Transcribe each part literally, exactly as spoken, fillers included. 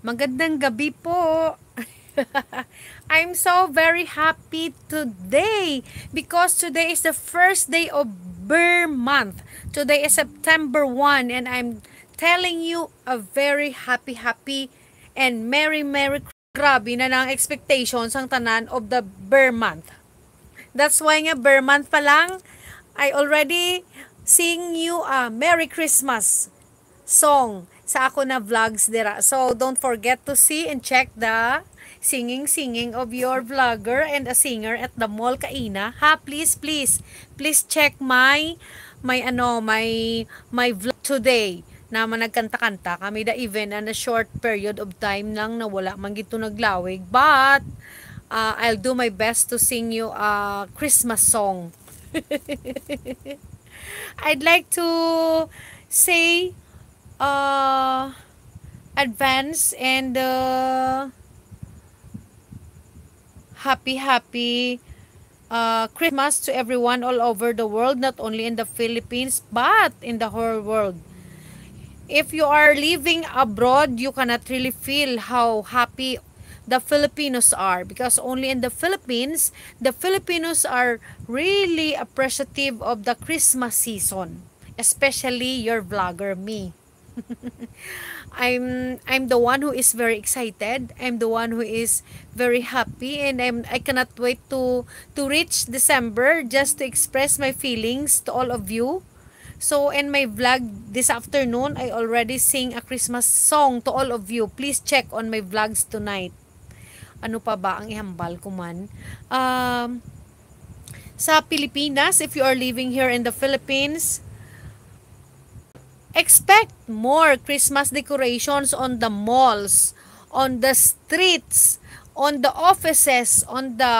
Magandang gabi po. I'm so very happy today because today is the first day of Ber month. Today is September one, and I'm telling you a very happy, happy and merry, merry Chri-, grabe na lang expectations ang tanan of the Ber month. That's why nga Ber month pa lang, I already sing you a Merry Christmas song sa ako na vlogs dira. So don't forget to see and check the singing, singing of your vlogger and a singer at the mall kaina. Ha, please, please, please check my, my ano, my, my vlog today na man nagkanta-kanta kami, da even in a short period of time lang na wala man gid to naglawig. But uh, I'll do my best to sing you a Christmas song. I'd like to say uh, advance and uh, happy, happy uh, Christmas to everyone all over the world, not only in the Philippines, but in the whole world. If you are living abroad, you cannot really feel how happy the Filipinos are, because only in the Philippines, the Filipinos are really appreciative of the Christmas season, especially your vlogger, me. I'm I'm the one who is very excited. I'm the one who is very happy, and I'm I cannot wait to to reach December just to express my feelings to all of you. So in my vlog this afternoon, I already sing a Christmas song to all of you. Please check on my vlogs tonight. Ano pa ba ang ihambal ko man? Um, sa Pilipinas, if you are living here in the Philippines, expect more Christmas decorations on the malls, on the streets, on the offices, on the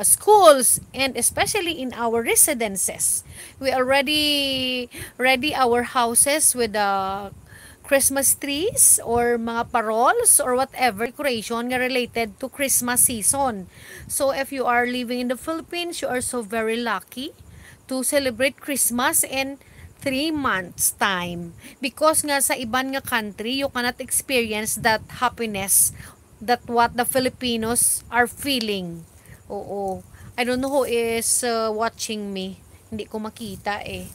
schools, and especially in our residences. We already ready our houses with the Christmas trees or mga paroles or whatever decoration nga related to Christmas season. So if you are living in the Philippines, you are so very lucky to celebrate Christmas in three months time, because nga sa iban nga country you cannot experience that happiness that what the Filipinos are feeling. Oo. I don't know who is uh, watching me. Hindi ko makita eh.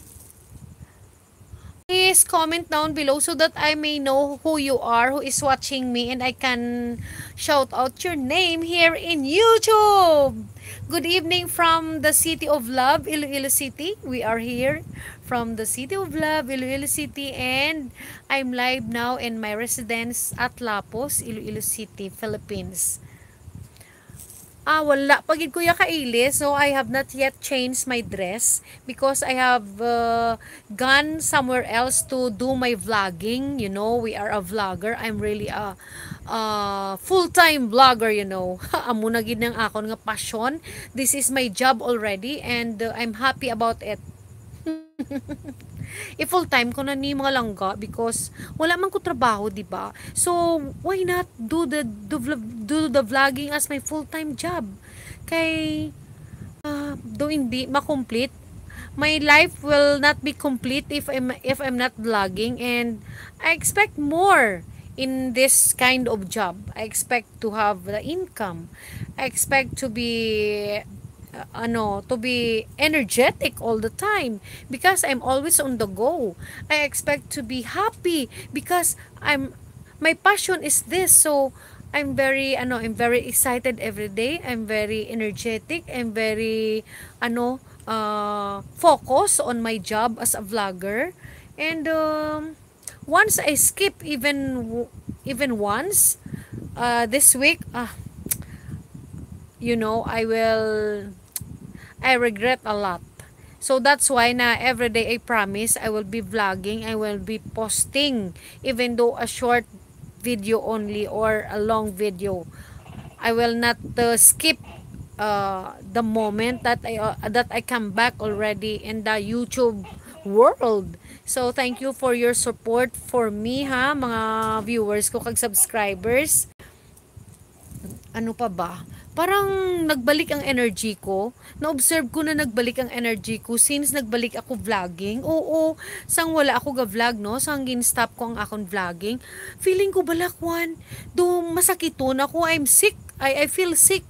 Please comment down below so that I may know who you are, who is watching me, and I can shout out your name here in YouTube. Good evening from the City of Love, Iloilo City. We are here from the City of Love, Iloilo City, and I'm live now in my residence at Lapos, Iloilo City, Philippines. Ah, wala pa gid ko ya kaili, so I have not yet changed my dress because I have uh, gone somewhere else to do my vlogging. You know, we are a vlogger. I'm really a, a full-time vlogger, you know. Amo na gid nang akon nga passion. This is my job already, and uh, I'm happy about it. I-full time ko na ni mga langga because wala man ko trabaho, di ba? So, why not do the do, vlog, do the vlogging as my full-time job? Kay uh, do hindi ma-complete. My life will not be complete if I'm if I'm not vlogging, and I expect more in this kind of job. I expect to have the income. I expect to be uh, ano, to be energetic all the time because I'm always on the go. I expect to be happy because I'm my passion is this. So I'm very ano, I'm very excited every day. I'm very energetic. I'm very ano, uh, focus on my job as a vlogger. And um, once I skip even even once uh, this week, uh, you know, I will I regret a lot. So that's why na every day I promise I will be vlogging, I will be posting, even though a short video only or a long video. I will not uh, skip uh, the moment that I uh, that I come back already in the YouTube world. So thank you for your support for me ha, mga viewers ko kag subscribers. Ano pa ba? parang nagbalik ang energy ko. Na-observe ko na nagbalik ang energy ko since nagbalik ako vlogging. Oo, sang wala ako ga-vlog, no? Sang gin-stop ko ang akon vlogging. Feeling ko balakwan. Do masakiton ako. I'm sick. I, I feel sick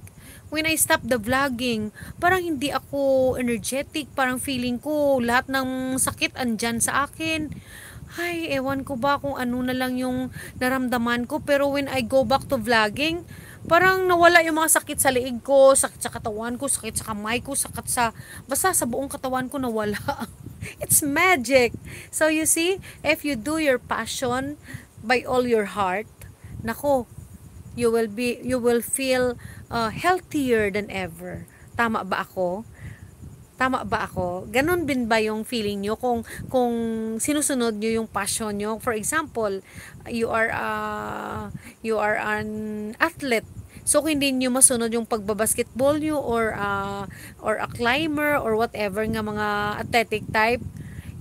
when I stop the vlogging. Parang hindi ako energetic. Parang feeling ko lahat ng sakit andyan sa akin. Ay, ewan ko ba kung ano na lang yung naramdaman ko. Pero when I go back to vlogging, parang nawala yung mga sakit sa liig ko, sakit sa katawan ko, sakit sa kamay ko, sakit sa, basta sa buong katawan ko nawala. It's magic. So you see, if you do your passion by all your heart, nako, you will be, you will feel uh, healthier than ever. Tama ba ako? Tama ba ako? Ganun din ba yung feeling nyo kung, kung sinusunod nyo yung passion nyo? For example, you are a, you are an athlete. So, kung hindi nyo masunod yung pagbabasketball nyo or, ah, or a climber or whatever nga mga athletic type,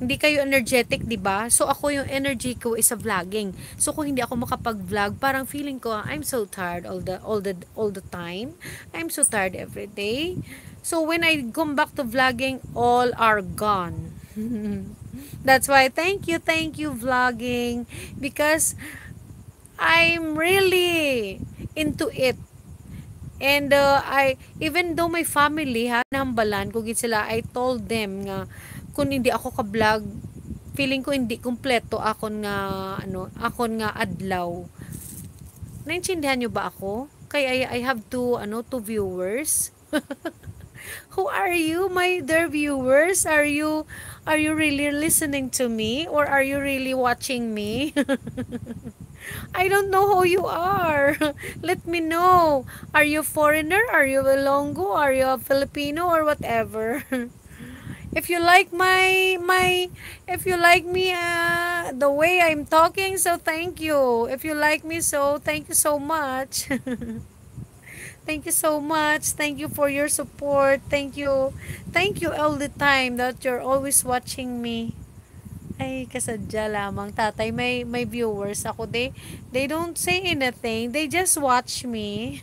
hindi kayo energetic, di ba? So, ako yung energy ko is sa vlogging. So, kung hindi ako makapag-vlog, parang feeling ko, I'm so tired all the, all the, all the time. I'm so tired every day. So, when I come back to vlogging, all are gone. That's why, thank you, thank you, vlogging. Because I'm really into it. And uh, I, even though my family, ha, nambalan ko gid sila, I told them nga kung hindi ako ka-vlog, feeling ko hindi kompleto akon nga, ano, akon nga adlaw. Naintindihan nyo ba ako? Kay I, I have two, ano, two viewers. Who are you, my dear viewers? Are you, are you really listening to me, or are you really watching me? I don't know who you are. Let me know. Are you foreigner? Are you Ilonggo? Are you a Filipino or whatever? If you like my, my, if you like me, uh, the way I'm talking, so thank you. If you like me, so thank you so much. Thank you so much. Thank you for your support. Thank you. Thank you all the time that you're always watching me. Ay, kasadya lamang, tatay. May, may viewers ako. They, they don't say anything. They just watch me.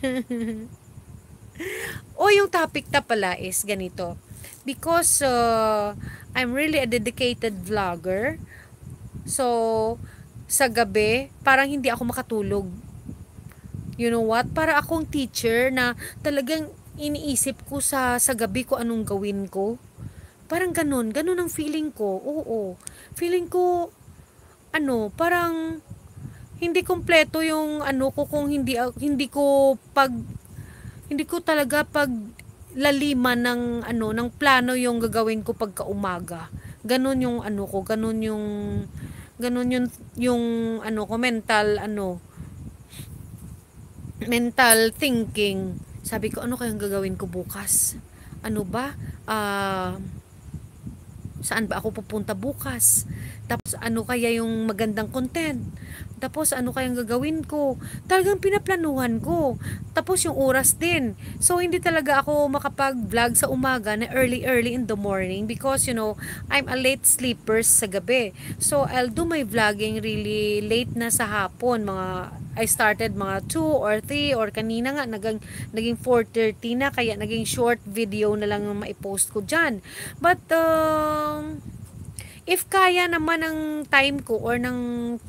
O, yung topic ta pala is ganito. Because uh, I'm really a dedicated vlogger. So, sa gabi, parang hindi ako makatulog. You know what? Para akong teacher na talagang iniisip ko sa, sa gabi kung anong gawin ko. Parang ganun. Ganun ang feeling ko. Oo. Feeling ko, ano, parang hindi kompleto yung ano ko kung hindi a-, hindi ko pag-, hindi ko talaga paglaliman ng ano, ng plano yung gagawin ko pagkaumaga. Ganun yung ano ko, ganun yung, ganun yung, yung ano ko, mental ano, mental thinking. Sabi ko, "Ano kayang gagawin ko bukas? Ano ba? Ah, saan ba ako pupunta bukas? Tapos ano kaya yung magandang content? Tapos ano kayang gagawin ko?" Talagang pinaplanuhan ko. Tapos yung oras din. So, hindi talaga ako makapag-vlog sa umaga na early, early in the morning because, you know, I'm a late sleeper sa gabi. So, I'll do my vlogging really late na sa hapon. Mga, I started mga two or three or kanina nga nagang, naging four thirty na, kaya naging short video na lang ang maipost ko dyan. But, um, if kaya naman ng time ko or ng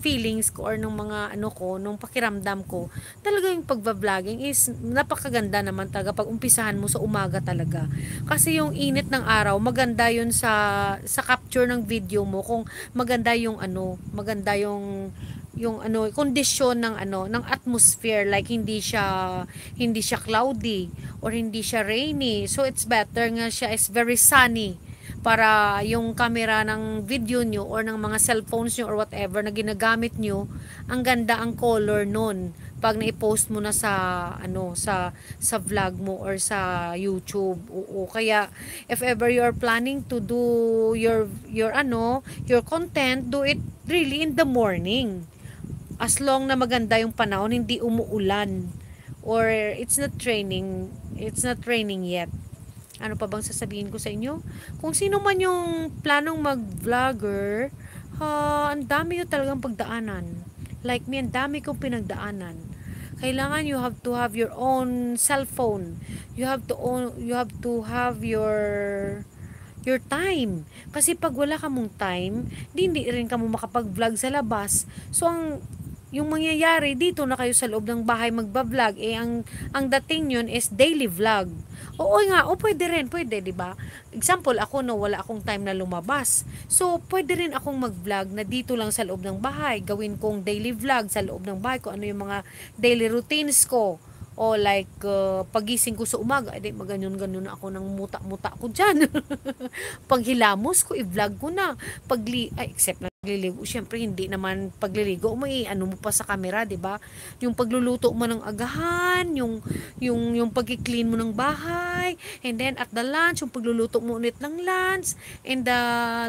feelings ko or ng mga ano ko, nung pakiramdam ko, talaga yung pagba-vlogging is napakaganda naman talaga pag umpisahan mo sa umaga talaga. Kasi yung init ng araw, maganda yun sa, sa capture ng video mo kung maganda yung ano, maganda yung, yung ano, kondisyon ng ano, ng atmosphere, like hindi siya, hindi siya cloudy or hindi siya rainy. So it's better nga siya is very sunny para yung camera ng video nyo or ng mga cellphones nyo or whatever na ginagamit nyo, ang ganda ang color nun pag na-post mo na sa ano, sa, sa vlog mo or sa YouTube. Oo, kaya if ever you are planning to do your, your ano, your content, do it really in the morning. As long na maganda yung panahon, hindi umuulan or it's not raining, it's not raining yet. Ano pa bang sasabihin ko sa inyo? Kung sino man yung planong mag-vlogger, ah, ang dami nyo talagang pagdaanan. Like me, ang dami kong pinagdaanan. Kailangan you have to have your own cellphone. You have to own, you have to have your your time. Kasi pag wala ka mong time, di, hindi rin ka mo makapag-vlog sa labas. So, ang, yung mangyayari, dito na kayo sa loob ng bahay magba-vlog. Eh, ang, ang dating yun is daily vlog. Oo nga, o pwede rin, pwede, di ba? Example, ako, no, wala akong time na lumabas. So, pwede rin akong mag-vlog na dito lang sa loob ng bahay. Gawin kong daily vlog sa loob ng bahay kung ano yung mga daily routines ko. O like, uh, pagising ko sa umaga, di, maganyan-ganyan na ako ng muta-muta ko dyan. Paghilamos ko, i-vlog ko na. Pagli-, ay, except na pagliligo, syempre, hindi naman pagliligo mo, i-ano mo pa sa camera, di ba? Yung pagluluto mo ng agahan, yung, yung, yung pagki-clean mo ng bahay, and then at the lunch, yung pagluluto mo ulit ng lunch, and the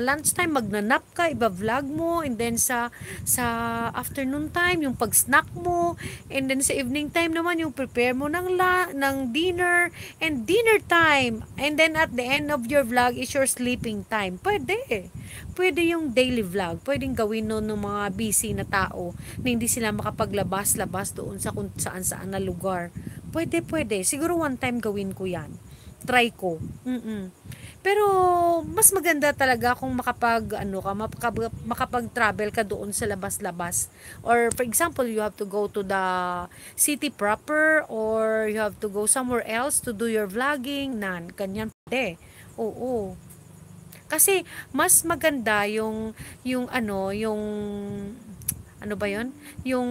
lunch time, magnanap ka, iba-vlog mo, and then sa, sa afternoon time, yung pag-snack mo, and then sa evening time naman, yung prepare mo ng la-, ng dinner, and dinner time, and then at the end of your vlog is your sleeping time. Pwede. Pwede yung daily vlog. Pwedeng gawin nun ng mga busy na tao na hindi sila makapaglabas-labas doon sa kung saan-saan na lugar. Pwede, pwede. Siguro one time gawin ko yan. Try ko. Mm-mm. Pero mas maganda talaga kung makapag, ano ka, makapag, makapag-travel ka doon sa labas-labas. Or for example, you have to go to the city proper or you have to go somewhere else to do your vlogging. Nan, ganyan pwede. Oo. Kasi mas maganda yung, yung ano, yung, ano ba yun? Yung,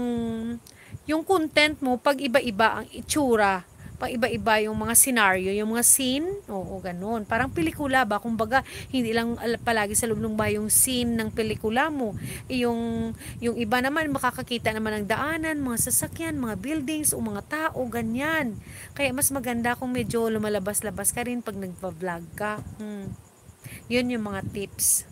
yung content mo, pag iba-iba ang itsura, pag iba-iba yung mga scenario, yung mga scene, oo, ganun. Parang pelikula ba? Kumbaga, hindi lang al-, palagi sa loob ng bahay yung scene ng pelikula mo. Yung, yung iba naman, makakakita naman ng daanan, mga sasakyan, mga buildings, o mga tao, ganyan. Kaya mas maganda kung medyo lumalabas-labas ka rin pag nagpa-vlog ka. Hmm. Yun yung mga tips.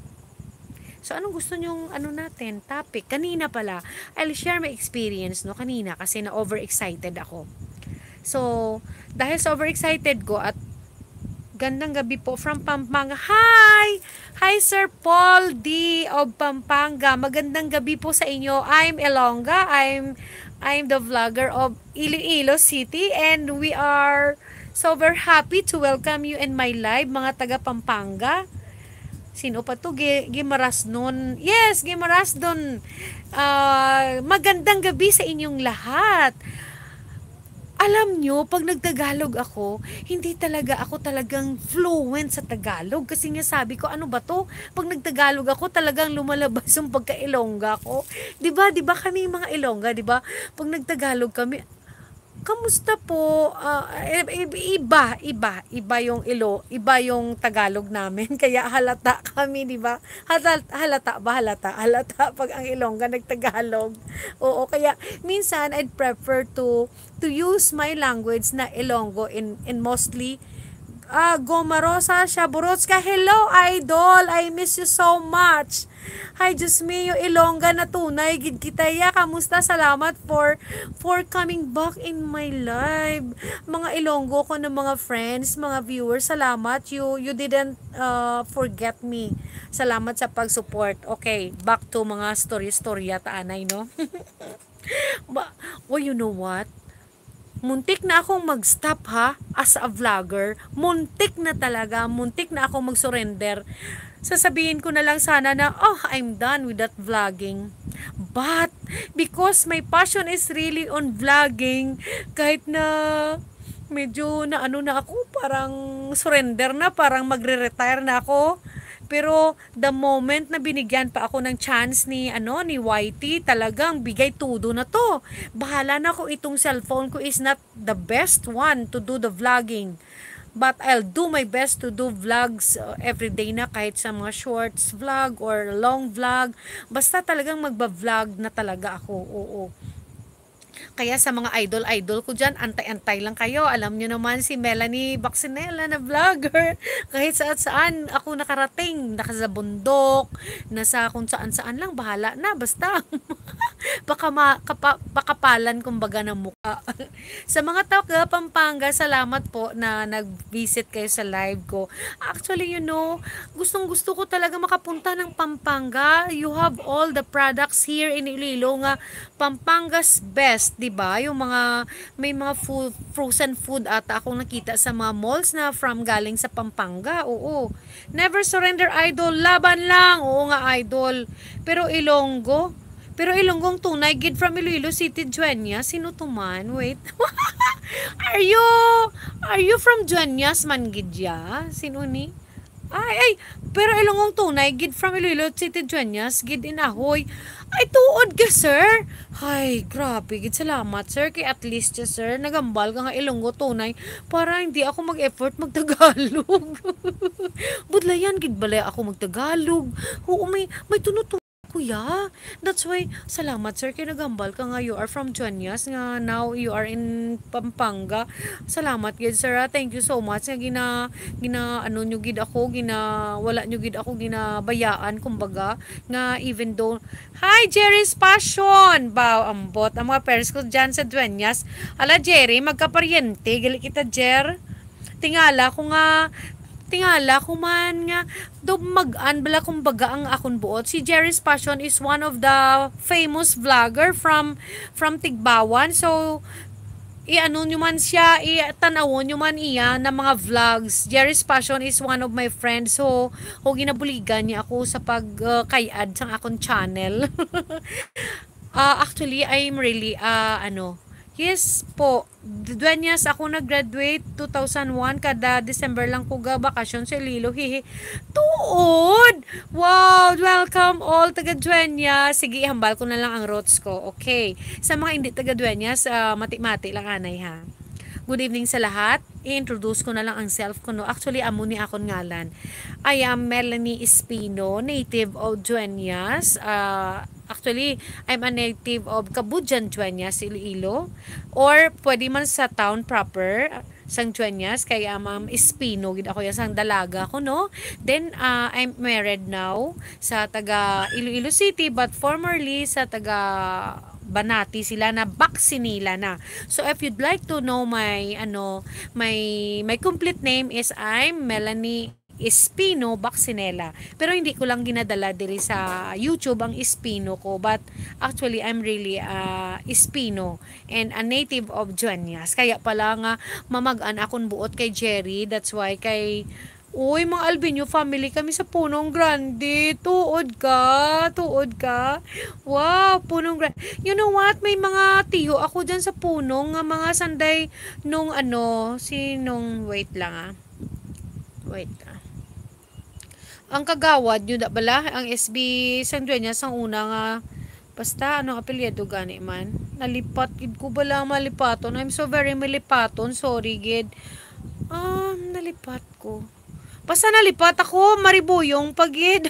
So, anong gusto nyong, ano natin, topic? Kanina pala, I'll share my experience, no? Kanina, kasi na-overexcited ako. So, dahil sa overexcited ko at gandang gabi po from Pampanga. Hi! Hi, Sir Paul D of Pampanga. Magandang gabi po sa inyo. I'm Ilongga. I'm, I'm the vlogger of Iloilo City, and we are so very happy to welcome you in my live, mga taga Pampanga. Sino pa to? Gi-, Gimarasnon. Yes, Gimarasnon. Ah, magandang gabi sa inyong lahat. Alam nyo, pag nagtagalog ako, hindi talaga ako talagang fluent sa Tagalog. Kasi nga sabi ko, "Ano ba to?" Pag nagtagalog ako, talagang lumalabas yung pagka-Ilongga ko. Di ba? Di ba kami mga Ilongga, di ba? Pag nagtagalog kami, "Kamusta po?" Ah, i-, i-, iba, iba, iba yung Ilo-, iba yung Tagalog namin. Kaya halata kami, di ba? Halata, halata ba? Halata. Halata pag ang Ilongga nagtagalog. Oo, kaya minsan I'd prefer to, to use my language na Ilonggo in, in mostly, ah, Goma Rosa Shaburotska. Hello, idol! I miss you so much! Hi, Diyos mio, Ilongga na tunay gid kita ya. Kamusta? Salamat for, for coming back in my life. Mga Ilonggo ko na mga friends, mga viewers, salamat. You, you didn't, uh, forget me. Salamat sa pag-support. Okay, back to mga storya-storya ta anay, no? Ba, well, you know what? Muntik na akong mag-stop, ha, as a vlogger. Muntik na talaga, muntik na akong mag-surrender. Sasabihin ko na lang sana na, "Oh, I'm done with that vlogging." But because my passion is really on vlogging, kahit na medyo na ano na ako, parang surrender na, parang magre-retire na ako. Pero the moment na binigyan pa ako ng chance ni, ano, ni Y T, talagang bigay todo na to. Bahala na kung itong cellphone ko is not the best one to do the vlogging. But I'll do my best to do vlogs, uh, every day na, kahit sa mga shorts vlog or long vlog. Basta talagang magba-vlog na talaga ako, oo. Kaya sa mga idol-idol ko dyan, antay-antay lang kayo. Alam nyo naman si Melanie Baxinela na vlogger. Kahit saan-saan ako nakarating. Nasa bundok, nasa kung saan-saan lang, bahala na. Basta, Pakama-, kapa-, pakapalan, kumbaga, ng mukha. Sa mga taga Pampanga, salamat po na nag-visit kayo sa live ko. Actually, you know, gustong-gusto ko talaga makapunta ng Pampanga. You have all the products here in Iloilo nga Pampanga's best, di ba? Yung mga, may mga food, frozen food ata akong nakita sa mga malls na from galing sa Pampanga. Oo. Never surrender, idol. Laban lang. Oo nga, idol. Pero Ilonggo, pero Ilonggo ang tunay gid from Iloilo City, Dueñas. Sino to man? Wait. Are you, are you from Dueñas man gid ya? Sino ni? Ay, ay, pero Ilonggo ang tunay gid from Iloilo City, Dueñas, gid in Ahoy. Ay, tuod ka, sir? Ay, grabe gid. Salamat, sir. Kay at least ya, sir, nagambal ka nga Ilonggo tunay para hindi ako mag-effort magtagalog. Budlayan gid bala ako magtagalog. Oo, may, may tunot-tunot, kuya. That's why, salamat, sir, kay nagambal ka nga you are from Dueñas, nga now you are in Pampanga. Salamat gid, sir, ah. Thank you so much nga gina-, gina-, ano nyo gid ako, gina-, wala nyo gid ako ginabayaan, kumbaga, nga even though, hi, Jerry's Passion! Baw, ambot, ang mga parents ko dyan sa Dueñas. Ala, Jerry, magkaparyente, gali kita, Jer. Tingala ko nga, tingala ko man nga, do mag-an bala, kumbaga, ang akon buot. Si Jerry's Passion is one of the famous vlogger from, from Tigbawan. So, i-ano nyo man siya, i-tanawon nyo man iya na mga vlogs. Jerry's Passion is one of my friends. So, ho, ginabuligan niya ako sa pag, uh, kay-ad sa akon channel. Ah, actually, I'm really, ah, ano, yes po, Dueñas ako nag-graduate two thousand one, kada December lang ko ga bakasyon sa Iloilo, hihi. Tuod! Wow! Welcome all taga Dueñas. Sige, ihambal ko na lang ang roots ko. Okay. Sa mga hindi taga Dueñas, ah, mati-mati lang anay ha. Good evening sa lahat. I-introduce ko na lang ang self ko, no. Actually, amo ni akon ngalan. I am Melanie Espino, native of Dueñas. Ah, actually, I'm a native of Cabudjan, Dueñas, Iloilo. Or pwede man sa town proper, sang Dueñas, kay, ah, Ma'am Espino gid ako yan, sang dalaga ko, no? Then, ah, I'm married now sa taga Iloilo City, but formerly sa taga Banati sila na, Baksinila na. So, if you'd like to know my, ano, my, my complete name is I'm Melanie Espino Baksinela. Pero hindi ko lang ginadala diri sa YouTube ang Espino ko, but actually, I'm really, ah, Espino and a native of Dueñas. Kaya pala nga mamag-an akon buot kay Jerry. That's why kay, uy, mga Albino family kami sa Punong Grande. Tuod ka, tuod ka. Wow, Punong Grande. You know what? May mga tiyo ako dyan sa Punong nga mga sanday nung ano, si nung, wait lang ah. Wait ah. Ang kagawad nyo da bala, ang S B sang Dueñas sang una nga, basta, ano ang apelyido gani man? Nalipat gid ko bala malipaton. I'm so very malipaton, sorry gid. Ah, nalipat ko. Basta nalipat ako, maribuyong pa gid.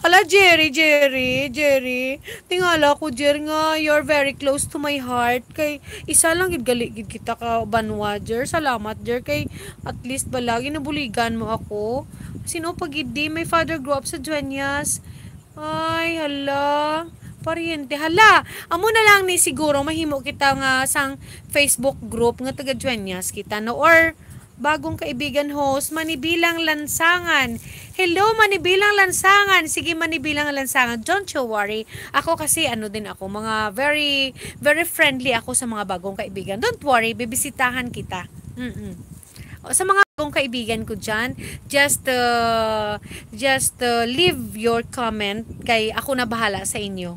Hala, Jerry, Jerry, Jerry. Tingala ko, Jer, nga you're very close to my heart. Kay isa lang gid gali gid kita ka banwa, Jer. Salamat, Jer, kay at least bala ginabuligan mo ako. Sino pa gid di? My father grew up sa Dueñas. Ay, hala. Pariente. Hala, amo na lang ni siguro mahimo kita nga sang Facebook group nga taga Dueñas kita, no? Or bagong kaibigan host, Manibilang Lansangan. Hello, Manibilang Lansangan. Sige, Manibilang Lansangan. Don't you worry. Ako kasi, ano din ako, mga very, very friendly ako sa mga bagong kaibigan. Don't worry, bibisitahan kita. Mm-mm. O, sa mga bagong kaibigan ko dyan, just, uh, just, uh, leave your comment kay ako na bahala sa inyo.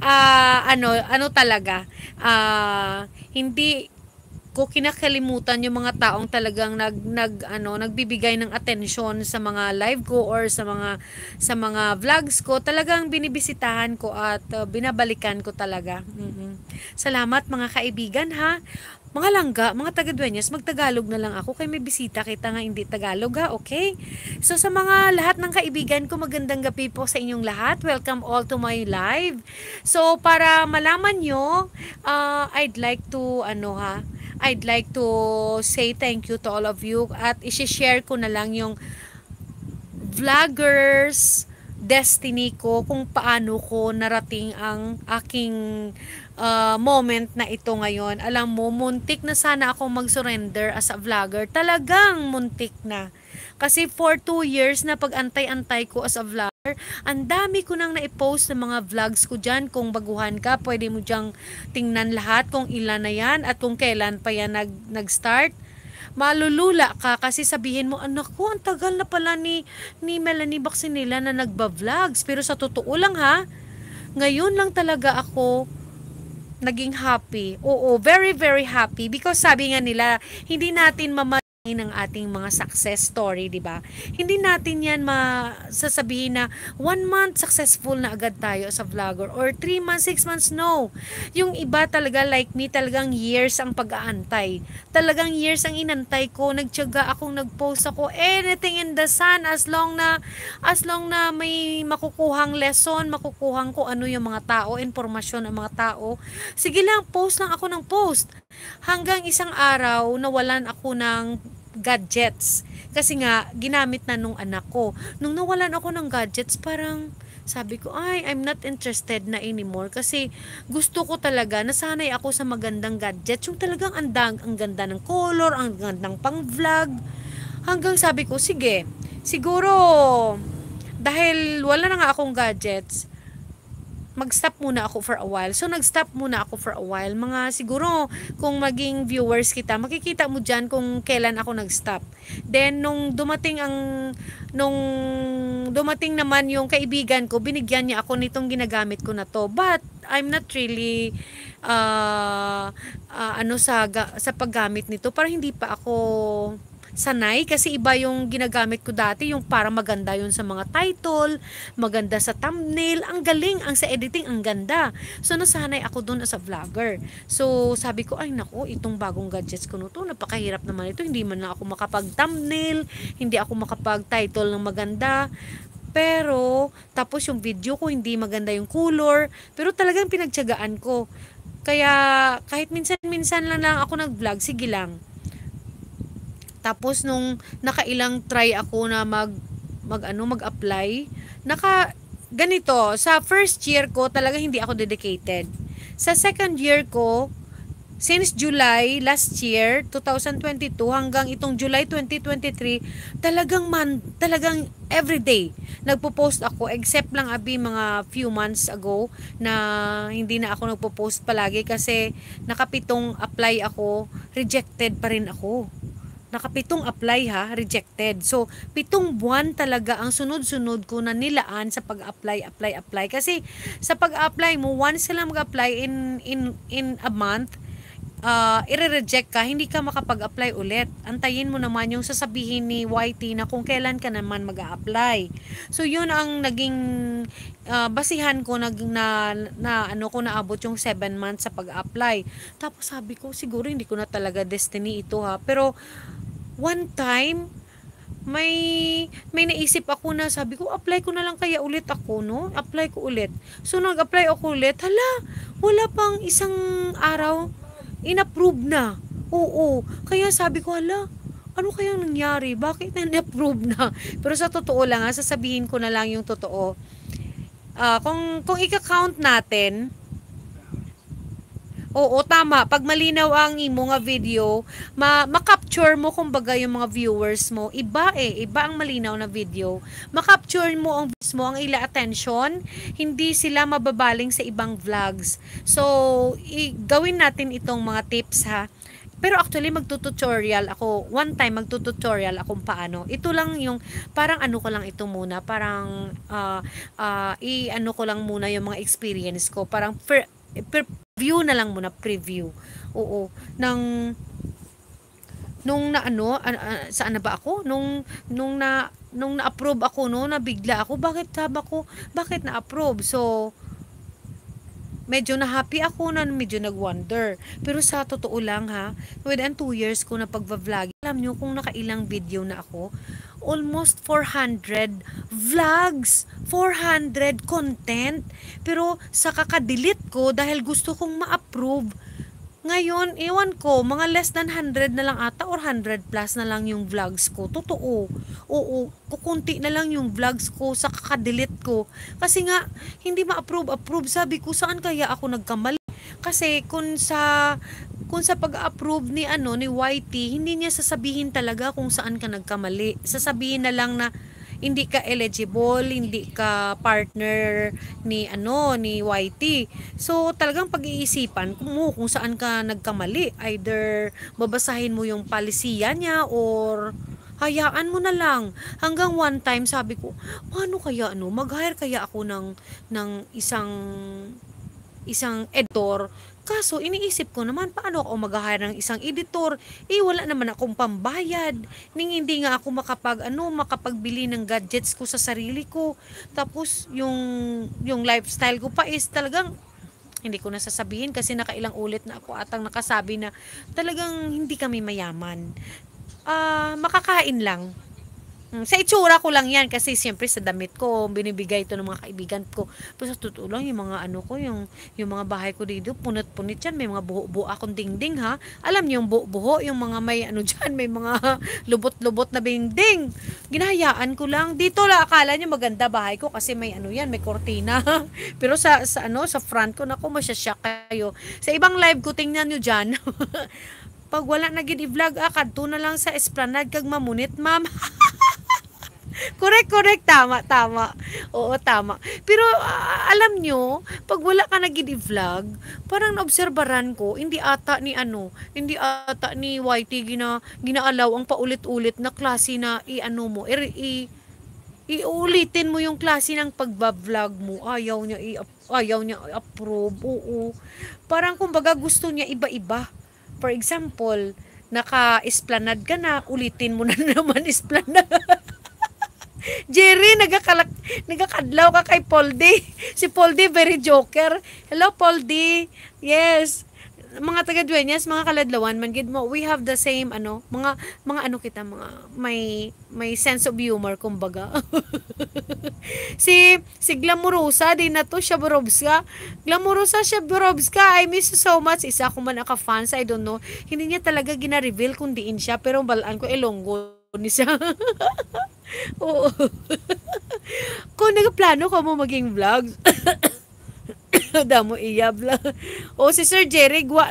Ah, ano, ano talaga, ah, hindi ko kinakalimutan yung mga taong talagang nag-, nag-, ano, nagbibigay ng atensyon sa mga live ko or sa mga, sa mga vlogs ko. Talagang binibisitahan ko at, uh, binabalikan ko talaga. Mm-mm. Salamat, mga kaibigan, ha. Mga langga, mga taga-Dueñas, magtagalog na lang ako kay may bisita kita nga hindi Tagalog, ha, okay? So, sa mga lahat ng kaibigan ko, magandang gabi po sa inyong lahat. Welcome all to my live. So, para malaman nyo, ah, I'd like to, ano ha, I'd like to say thank you to all of you at isi-share ko na lang yung vloggers, destiny ko, kung paano ko narating ang aking, ah, moment na ito ngayon. Alam mo, muntik na sana ako mag-surrender as a vlogger. Talagang muntik na. Kasi for two years na pag-antay-antay ko as a vlogger, ang dami ko nang na-post sa mga vlogs ko dyan. Kung baguhan ka, pwede mo dyang tingnan lahat kung ilan na yan at kung kailan pa yan nag-, nag-start. Malulula ka kasi sabihin mo, "Anak ko, ang tagal na pala ni, ni Melanie Vaccinilla na nagba-vlogs." Pero sa totoo lang ha, ngayon lang talaga ako naging happy. Oo, very, very happy. Because sabi nga nila, hindi natin mama ang ating mga success story, di ba? Hindi natin yan masasabihin na one month successful na agad tayo sa vlogger or three months, six months, no. Yung iba talaga, like me, talagang years ang pag-aantay. Talagang years ang inantay ko. Nagtiyaga akong nag-post ako, anything in the sun, as long na, as long na may makukuhang lesson, makukuhang kung ano yung mga tao, impormasyon ang mga tao. Sige lang, post lang ako ng post. Hanggang isang araw, nawalan ako ng gadgets. Kasi nga, ginamit na nung anak ko. Nung nawalan ako ng gadgets, parang sabi ko, "Ay, I'm not interested na anymore." Kasi gusto ko talaga, nasanay ako sa magandang gadgets. Yung talagang andang, ang ganda ng color, ang gandang pang-vlog. Hanggang sabi ko, "Sige, siguro dahil wala na nga akong gadgets, mag-stop muna ako for a while." So, nag-stop muna ako for a while. Mga siguro, kung maging viewers kita, makikita mo dyan kung kailan ako nag-stop. Then, nung dumating ang, nung dumating naman yung kaibigan ko, binigyan niya ako nitong ginagamit ko na to. But, I'm not really, ah, ah, ano sa ga-, sa paggamit nito. Parang hindi pa ako sanay kasi iba yung ginagamit ko dati, yung para maganda yun sa mga title, maganda sa thumbnail, ang galing, ang sa editing, ang ganda. So, nasanay ako dun as a vlogger. So, sabi ko, "Ay naku, itong bagong gadgets ko no to, napakahirap naman ito, hindi man lang ako makapag-thumbnail, hindi ako makapag-title ng maganda." Pero, tapos yung video ko, hindi maganda yung color, pero talagang pinagtiyagaan ko. Kaya, kahit minsan-minsan lang, lang ako nag-vlog, sige lang. Tapos nung nakailang try ako na mag, mag ano, mag-apply, naka, ganito, sa first year ko, talaga hindi ako dedicated. Sa second year ko, since July last year, two thousand twenty-two, hanggang itong July twenty twenty-three, talagang man, talagang everyday nagpo-post ako, except lang abi mga few months ago na hindi na ako nagpo-post palagi kasi nakapitong apply ako, rejected pa rin ako. Nakapitong apply ha, rejected. So, pitong buwan talaga ang sunod-sunod ko na nilaan sa pag-apply, apply, apply. Kasi sa pag-apply mo, once ka lang mag-apply in, in, in a month, ah, ire-reject ka, hindi ka makapag-apply ulit. Antayin mo naman yung sasabihin ni Y T na kung kailan ka naman mag-a-apply. So, yun ang naging, ah, basihan ko nag-, na, na ano ko naabot yung seven months sa pag-apply. Tapos sabi ko, "Siguro hindi ko na talaga destiny ito ha." Pero one time, may, may naisip ako na sabi ko, "Apply ko na lang kaya ulit ako, no?" Apply ko ulit. So, nag-apply ako ulit. Hala, wala pang isang araw, in-approve na. Oo. Kaya sabi ko, "Hala, ano kayang nangyari? Bakit na in-approve na?" Pero sa totoo lang, ha, sasabihin ko na lang yung totoo. Ah, kung, kung ika-count natin, oo, tama. Pag malinaw ang imo nga video, ma-, ma-capture mo, kumbaga, yung mga viewers mo. Iba eh, iba ang malinaw na video. Ma-capture mo ang viewers mo, ang ila attention. Hindi sila mababaling sa ibang vlogs. So, i-, gawin natin itong mga tips, ha. Pero actually, magtututorial ako. One time, magtututorial akong paano. Ito lang yung, parang ano ko lang ito muna. Parang, ah, ah, i-ano ko lang muna yung mga experience ko. Parang fir-, per-, view na lang muna, preview. Oo. Nang, nung na ano, an-, ah, saan na ba ako? Nung, nung na, nung na-approve ako, no, nabigla ako. Bakit, sabi ko, bakit na-approve? So, medyo na-happy ako na medyo nag-wonder. Pero sa totoo lang, ha, within two years ko na pagva-vlog, alam nyo kung nakailang video na ako? Almost four hundred vlogs, four hundred content. Pero sa kaka-delete ko, dahil gusto kong ma-approve, Ngayon, ewan ko, mga less than hundred na lang ata or hundred plus na lang yung vlogs ko. Totoo. Oo, kukunti na lang yung vlogs ko sa kaka-delete ko. Kasi nga, hindi ma-approve-approve. Sabi ko, "Saan kaya ako nagkamali?" Kasi kung sa, kung sa pag-approve ni, ano, ni Y T, hindi niya sasabihin talaga kung saan ka nagkamali. Sasabihin na lang na hindi ka eligible, hindi ka partner ni, ano, ni Y T. So, talagang pag-iisipan mo kung saan ka nagkamali. Either babasahin mo yung palisiya niya or hayaan mo na lang. Hanggang one time, sabi ko, "Paano kaya, ano, mag-hire kaya ako ng, ng isang, isang editor?" Kaso, iniisip ko naman, paano ako mag-hire ng isang editor? Eh, wala naman akong pambayad. Ning hindi nga ako makapag, ano, makapagbili ng gadgets ko sa sarili ko. Tapos, yung, yung lifestyle ko pa is talagang, hindi ko na sasabihin kasi nakailang ulit na ako atang nakasabi na talagang hindi kami mayaman. Ah, makakain lang. Mm, sa itsura ko lang yan kasi siyempre sa damit ko, binibigay ito ng mga kaibigan ko. Pero sa totoo lang, yung mga ano ko, yung, yung mga bahay ko dito, punot-punit yan. May mga buho-buho akong dingding, ha. Alam niyo yung buho-buho, yung mga may ano dyan, may mga lubot-lubot na dingding. Ginahayaan ko lang. Dito la, akala niyo maganda bahay ko kasi may ano yan, may kortina. Pero sa, sa ano, sa front ko, naku, masyashock kayo. Sa ibang live ko, tingnan niyo dyan. Pag wala na gid i-vlog, ah, kadto na lang sa esplanade kag mamunit, ma'am. Correct, correct. Tama, tama. Oo, tama. Pero, ah, alam nyo, pag wala ka na gid i-vlog, parang naobserbaran ko, hindi ata ni ano, hindi ata ni Y T gina-, ginaalaw ang paulit-ulit na klase na i-ano mo, i-, i-, iulitin mo yung klase ng pagba-vlog mo. Ayaw niya i-, ayaw niya i-approve. Oo. Parang kumbaga gusto niya iba-iba. For example, naka-esplanade ka na, ulitin mo na naman esplanade. Jerry, nagakala-, nagakadlaw ka kay Poldy. Si Poldy, very joker. Hello, Poldy. Yes. Mga taga Dueñas, mga kaladlawan man gid mo. We have the same, ano, mga, mga ano kita, mga may, may sense of humor, kumbaga. Si, si Glamorosa, di na to, Shaborobska. Glamorosa, Shaborobska, I miss you so much. Isa ako man aka fans, I don't know. Hindi niya talaga gina-reveal kung diin siya, pero balaan ko, Ilonggo ni siya. Oo. Kung nagaplano ka mo maging vlog, damo iya vlog. O si Sir Jerry, gwa,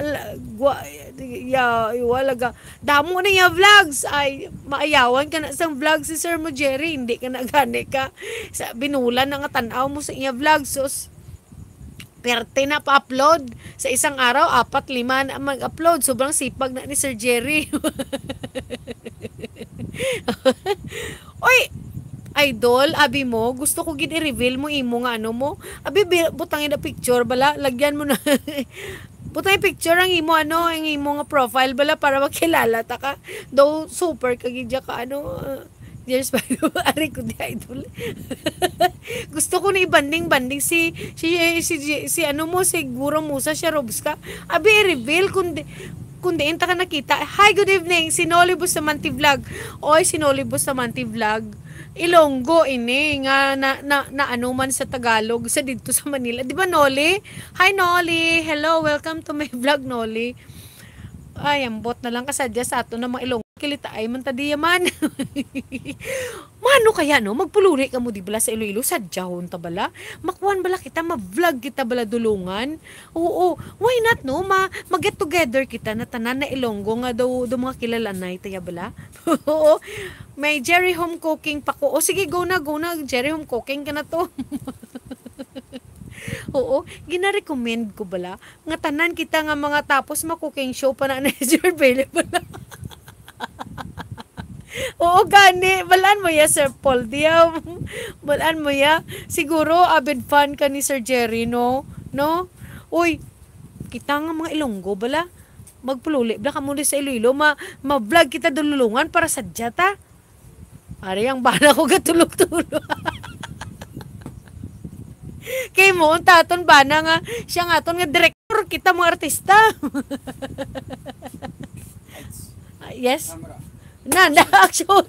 gwa, ya, wala ga. Damo na iya vlogs. Ay, maayawan ka na sang vlog si Sir mo, Jerry. Hindi ka na gani ka. Sa, binulan na nga tan-aw mo sa iya vlog. Sus, perte na pa-upload. Sa isang araw, apat, lima na mag-upload. Sobrang sipag na ni Sir Jerry. Oy, idol, abi mo, gusto ko gid i-reveal mo imo nga ano mo. Abi, bi-, butang na picture bala, lagyan mo na. Butang picture ang imo ano, ang imo nga profile bala para makilala ta ka. Daw super ka gid ka ano. Uh, years pa. Ari ko di, idol. Gusto ko na i-banding-banding si, si, si, si, si ano mo, si Guro Musa, siya Robs ka. Abi, i-reveal kung di, kung diin ta ka nakita. Hi, good evening. Si Noli Bustamante Vlog. Oy, si Noli Bustamante Vlog. Ilonggo ini nga na, na, na ano man sa Tagalog sa didto sa Manila. Di ba, Noli? Hi, Noli. Hello, welcome to my vlog, Noli. Ay, ambot na lang kasadya sa ato na mga Ilonggo. Kilitaay man ta diya man. Mano kaya, no? Magpuluri ka mo di bala sa Iloilo, sadyahon ta bala. Makuan bala kita, ma-vlog kita bala dulungan. Oo, why not, no? Ma-, mag-get together kita na tanan na Ilonggo nga daw, daw mga kilalanay taya bala. Oo, may Jerry Home Cooking pa ko. O sige, go na, go na, Jerry Home Cooking ka na to. Oo, gina-recommend ko bala nga tanan kita nga mga tapos ma-cooking show pa na ni Sir Philip bala. Oo, gani. Balaan mo ya, Sir Paul. Diya, balaan mo ya. Siguro, avid fan ka ni Sir Jerry, no? No? Uy, kita nga mga Ilonggo, bala. Magpululi, bala ka muna sa Iloilo. Ma-, ma-vlog kita dululungan para sa diyata. Ari ang bana ko gatulog-tulog. Kay mo, ang taton bana nga, siya nga aton nga direktor, kita mga artista. Ah, yes? Camera. Na, na, action.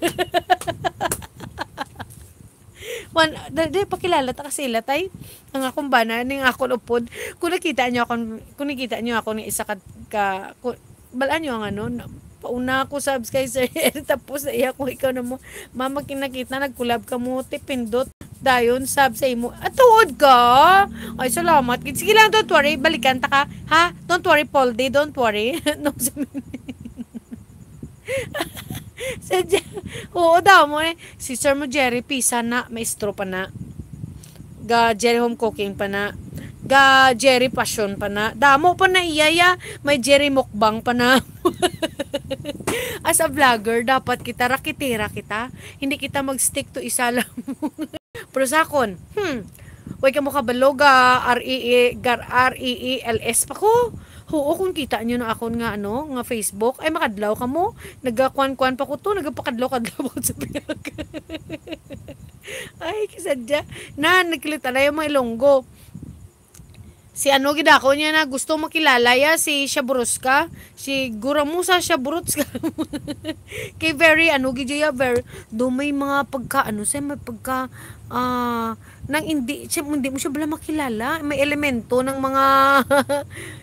Man, da-, di, pakilala ta kasi ila, tay. Ang akong bana, ning akon upod. Kung nakita niyo akong, kung nakita niyo ako ni isa ka ka, ku-, balaan nyo ang ano, na, pauna ako subscribe sa tapos na iya ko ikaw na mo, mama, kinakita, nag-collab ka mo, tipindot, dayon, sub sa imo. Ah, tuod ka? Ay, salamat. Sige lang, don't worry, balikan ta ka. Ha? Don't worry, Poldi, don't worry. No, sa Sadya, oo, damo eh. Si Sir mo, Jerry, pisa na, maestro pa na. Ga Jerry Home Cooking pa na. Ga Jerry Passion pa na. Damo pa na iya, ya. May Jerry Mukbang pa na. As a vlogger, dapat kita, rakitira kita. Hindi kita mag-stick to isa lang. Pero sa akon, hmm, way ka mo kabalo, ga R E E, gar-, R E E L S pa ko. Huo, kung kita nyo na akon nga, ano, nga Facebook, ay makadlaw ka mo. Nagakuan-kuan pa ko to, nagapakadlaw-kadlaw pa ko sa pihak. Ay, kasadya. Na, nagkilita na yung mga Ilonggo. Si ano gid ako niya na gusto makilala ya, si Shaburuska, si Guramusa Shaburuska. Kay very, ano gid ya, very, do may mga pagka, ano siya, may pagka, ah, nang hindi, siya, hindi mo siya bala makilala. May elemento ng mga,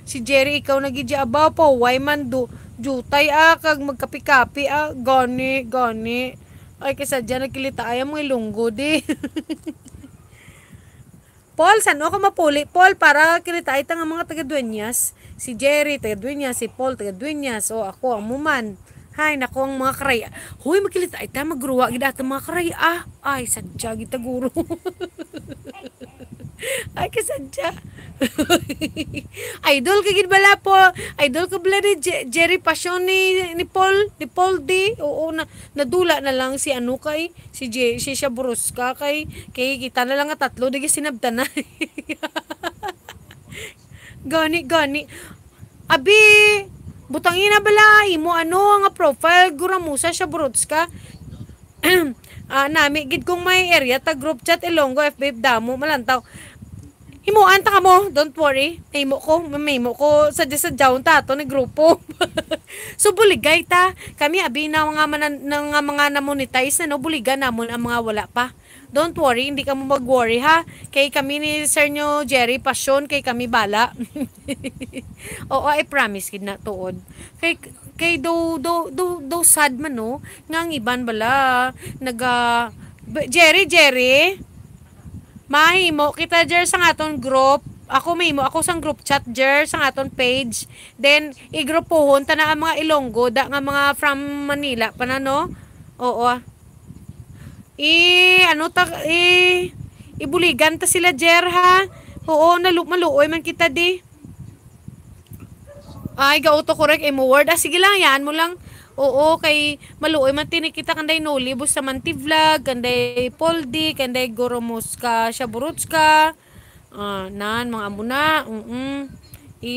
si Jerry, ikaw na gid ya, abaw, pa, why man do, jutay, ah, kag magkapi-kapi, ah, gani, gani. Ay, kay sadya nagkilita ay ang mga Ilonggo, di. Paul, san-o ka mapuli, Paul, para kilitaay ta nga mga taga-Dueñas? Si Jerry, taga-Dueñas, si Paul, taga-Dueñas, o ako, ang muman. Hay, nako, ang mga karay-a. Hoy, magkilitaay ta, magruwa gid ata mga karay-a. Ay, sadya gid ta, guro. Ay, kasadya. Idol ka gid bala po. Idol ka bala ni Je-, Jerry Passion ni, ni Paul, ni Paul D. Oo, na, nadula na lang si ano kay, si Je-, si Shaburuska kay, kay kita na lang nga tatlo, di ka sinabtan na. Gani, gani. Abi, butangi na bala, imo ano nga profile, Guramusa Shaburuska. Ah, nami gid kung may area ta group chat, Ilonggo, F B, damo, malantaw. Himuan ta kamo, don't worry. Mahimo ko, mahimo ko, sadya-sadyahon ta ato ni grupo. So, buligay ta. Kami, abi, na nga manan-, na nga mga na-monetize na, no, buligan namon ang mga wala pa. Don't worry, hindi kamo mag-worry, ha. Kay kami ni Sir nyo, Jerry, Passion, kay kami bala. Oo, I promise, gid na, tuod. Kay, kay do, do, do, do sad man, no, nga ang iban bala, naga, B-, Jerry, Jerry, mahimo kita, Jer, sang aton group. Ako mahimo, ako sang group chat, Jer, sang aton page. Then, igrupuhon ta na ang mga Ilonggo, da nga mga from Manila pa na, no? Oo. I, ano ta, i, ibuligan ta sila, Jer, ha? Oo, nalu-, maluoy man kita, di. Ay, gauto ko rek imo word. Ah, sige lang, yaan mo lang. Oo, kay maluoy man tini kita kanday Noli, Bustamante Vlog, kanday Poldi, kanday Goromoska, Shaburutska. Ah, nan, mga amo na. Mm-mm. I,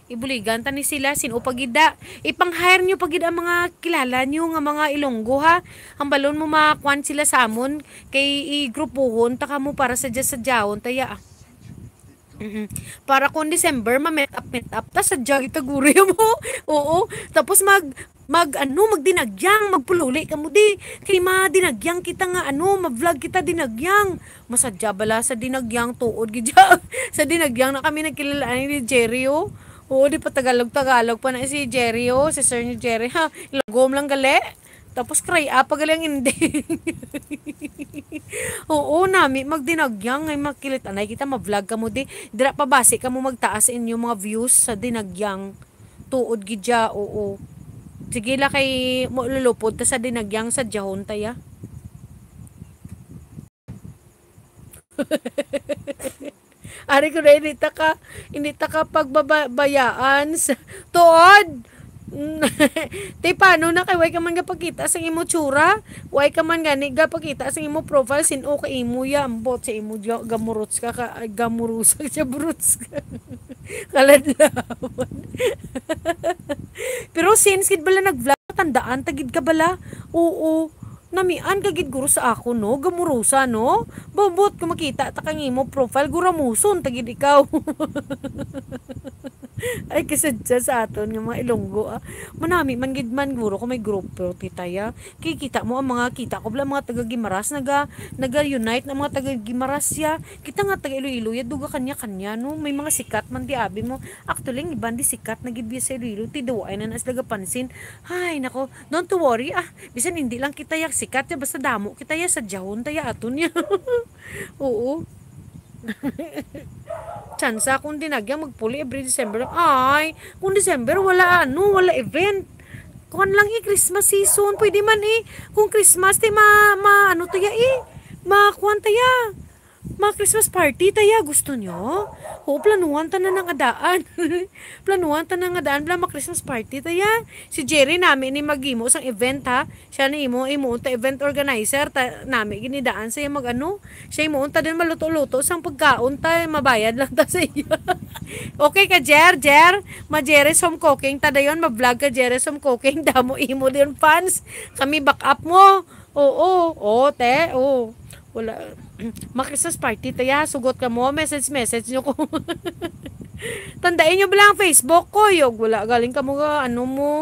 ibuligan ta ni sila, sin-o pa gid da. Ipang-hire nyo pa gid ang mga kilala nyo nga mga Ilonggo, ha. Ang balon mo makakuan sila sa amon, kay igrupuhon ta kamo para sa sadya-sadyahon ta ya, ah. Mm-mm. Para kung December, ma-meet up, meet up ta sa Jagitaguri mo. Oo. Tapos mag, mag, ano, magdinagyang, magpululi kamo di. Kay madinagyang kita nga, ano, ma-vlog kita dinagyang. Masadya bala sa dinagyang, tuod gid siya. Sa dinagyang na kami nagkilala ni Jerry, oh. Oo, di pa Tagalog-Tagalog pa na si Jerry, oh. Si Sir ni Jerry, ha. Ilagom lang gali. Tapos cry up pa gali ang ending. Oo, nami magdinagyang ngay makilit anay kita ma-vlog kamo di. Dira pa basi kamo magtaas inyo mga views sa dinagyang. Tuod gid ya, oo. Sige la kay mo lulupod ta sa dinagyang sa jahon ta ya. Ari ko na, hindi ta ka, hindi ta ka pagbabayaan sa tuod. Te, paano na kay way ka man gapakita sa imo tsura? Way ka man gani gapakita sa imo profile, sin-o ka imo ya, ambot sa imo ya, gamurots ka, ka, ay, gamurusa siya, bruts ka. Kaladlawan. Pero since gid bala nag-vlog, tandaan ta gid ka bala. Oo. Namian ka gid guro sa ako, no? Gamurusa, no? Bobot ko makita ta kang imo profile, guramuson ta gid ikaw. Ay, kasadya sa aton nga mga Ilonggo, ah. Manami man gid man, guro, kung may grupo ti taya. Kay kita mo ang mga, kita ko bala, mga taga Guimaras, naga, naga-unite na mga taga Guimaras ya. Kita nga taga Iloilo ya, duga kanya-kanya, no? May mga sikat man di abi mo. Actually, ang iban di sikat na gid biya sa Iloilo, ti daw ay na nas nagapansin. Ay, nako, don't to worry, ah. Bisan hindi lang kita ya sikat ya, basta damo kita ya, sadyahon taya aton ya. Oo. Tsansa kung dinagya magpuli every December. Ay, kung December, wala ano, wala event. Kuwan lang eh, Christmas season. Pwede man eh. Kung Christmas, ti ma, ma, ano to ya eh. Ma, kuwan ta ya. Ma Christmas party ta ya. Gusto nyo? Oo, planuhan ta na ng adaan. Planuhan ta na ng adaan. Bala, ma Christmas party ta ya. Si Jerry nami ni maghimo sang event ha. Siya ni imo, imo unta event organizer. Ta, nami ginidaan sa iya mag ano. Siya imo unta din maluto-luto sang pagkaon ta. Mabayad lang ta sa iya. Okay ka, Jer? Jer? Ma Jerry's Home Cooking. Ta dayon, ma-vlog ka, Jerry's Home Cooking. Damo imo din fans. Kami back up mo. Oo. Oo, te. Oo. Wala. Ma Christmas party ta ya. Sugot ka mo. Message, message nyo ko. Tandaan nyo ba lang Facebook ko? Yog, wala. Galing ka mo, ano mo.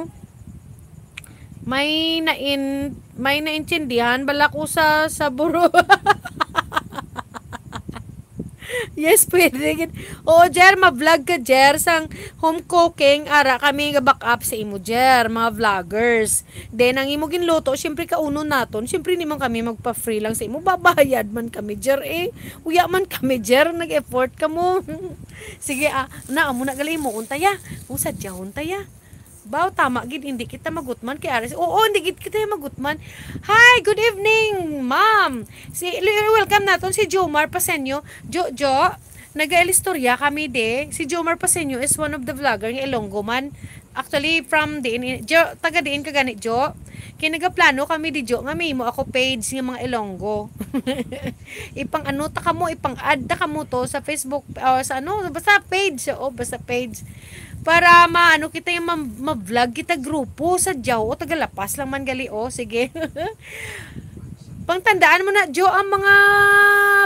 May nain, may naintindihan bala ko sa, sa buro. Yes, pwede gid. Oo, Jer, ma-vlog ka, Jer, sang home cooking, ara kami ga back up sa imo, Jer, mga vloggers. Then, ang imo ginluto, siyempre, kaunon naton. Siyempre, di man kami magpa-free lang sa imo. Babayad man kami, Jer, eh. Uya man kami, Jer, nag-effort ka mo. Sige, ah, na, amo na gali mo, unta ya. Kung sadyahon ta ya. Baw, tama gid, hindi kita magutman kay Aris. Oo, hindi gid kita magutman. Hi, good evening, ma'am. Si, welcome naton si Jomar Pasenyo. Jo, Jo, nagaelistorya kami de. Si Jomar Pasenyo is one of the vlogger nga Ilonggo man. Actually, from diin, Jo, taga diin ka gani, Jo? Kay nagaplano kami di, Jo, nga may imo ako page nga mga Ilonggo. Ipang ano ta kamo, ipang-add ta kamo to sa Facebook, o sa ano, basta page, oo, basta page. Para maano kita yung ma-, ma-vlog kita grupo sa Jao o taga La Paz lang man gali, oh, sige. Pangtandaan mo na, Jo, ang mga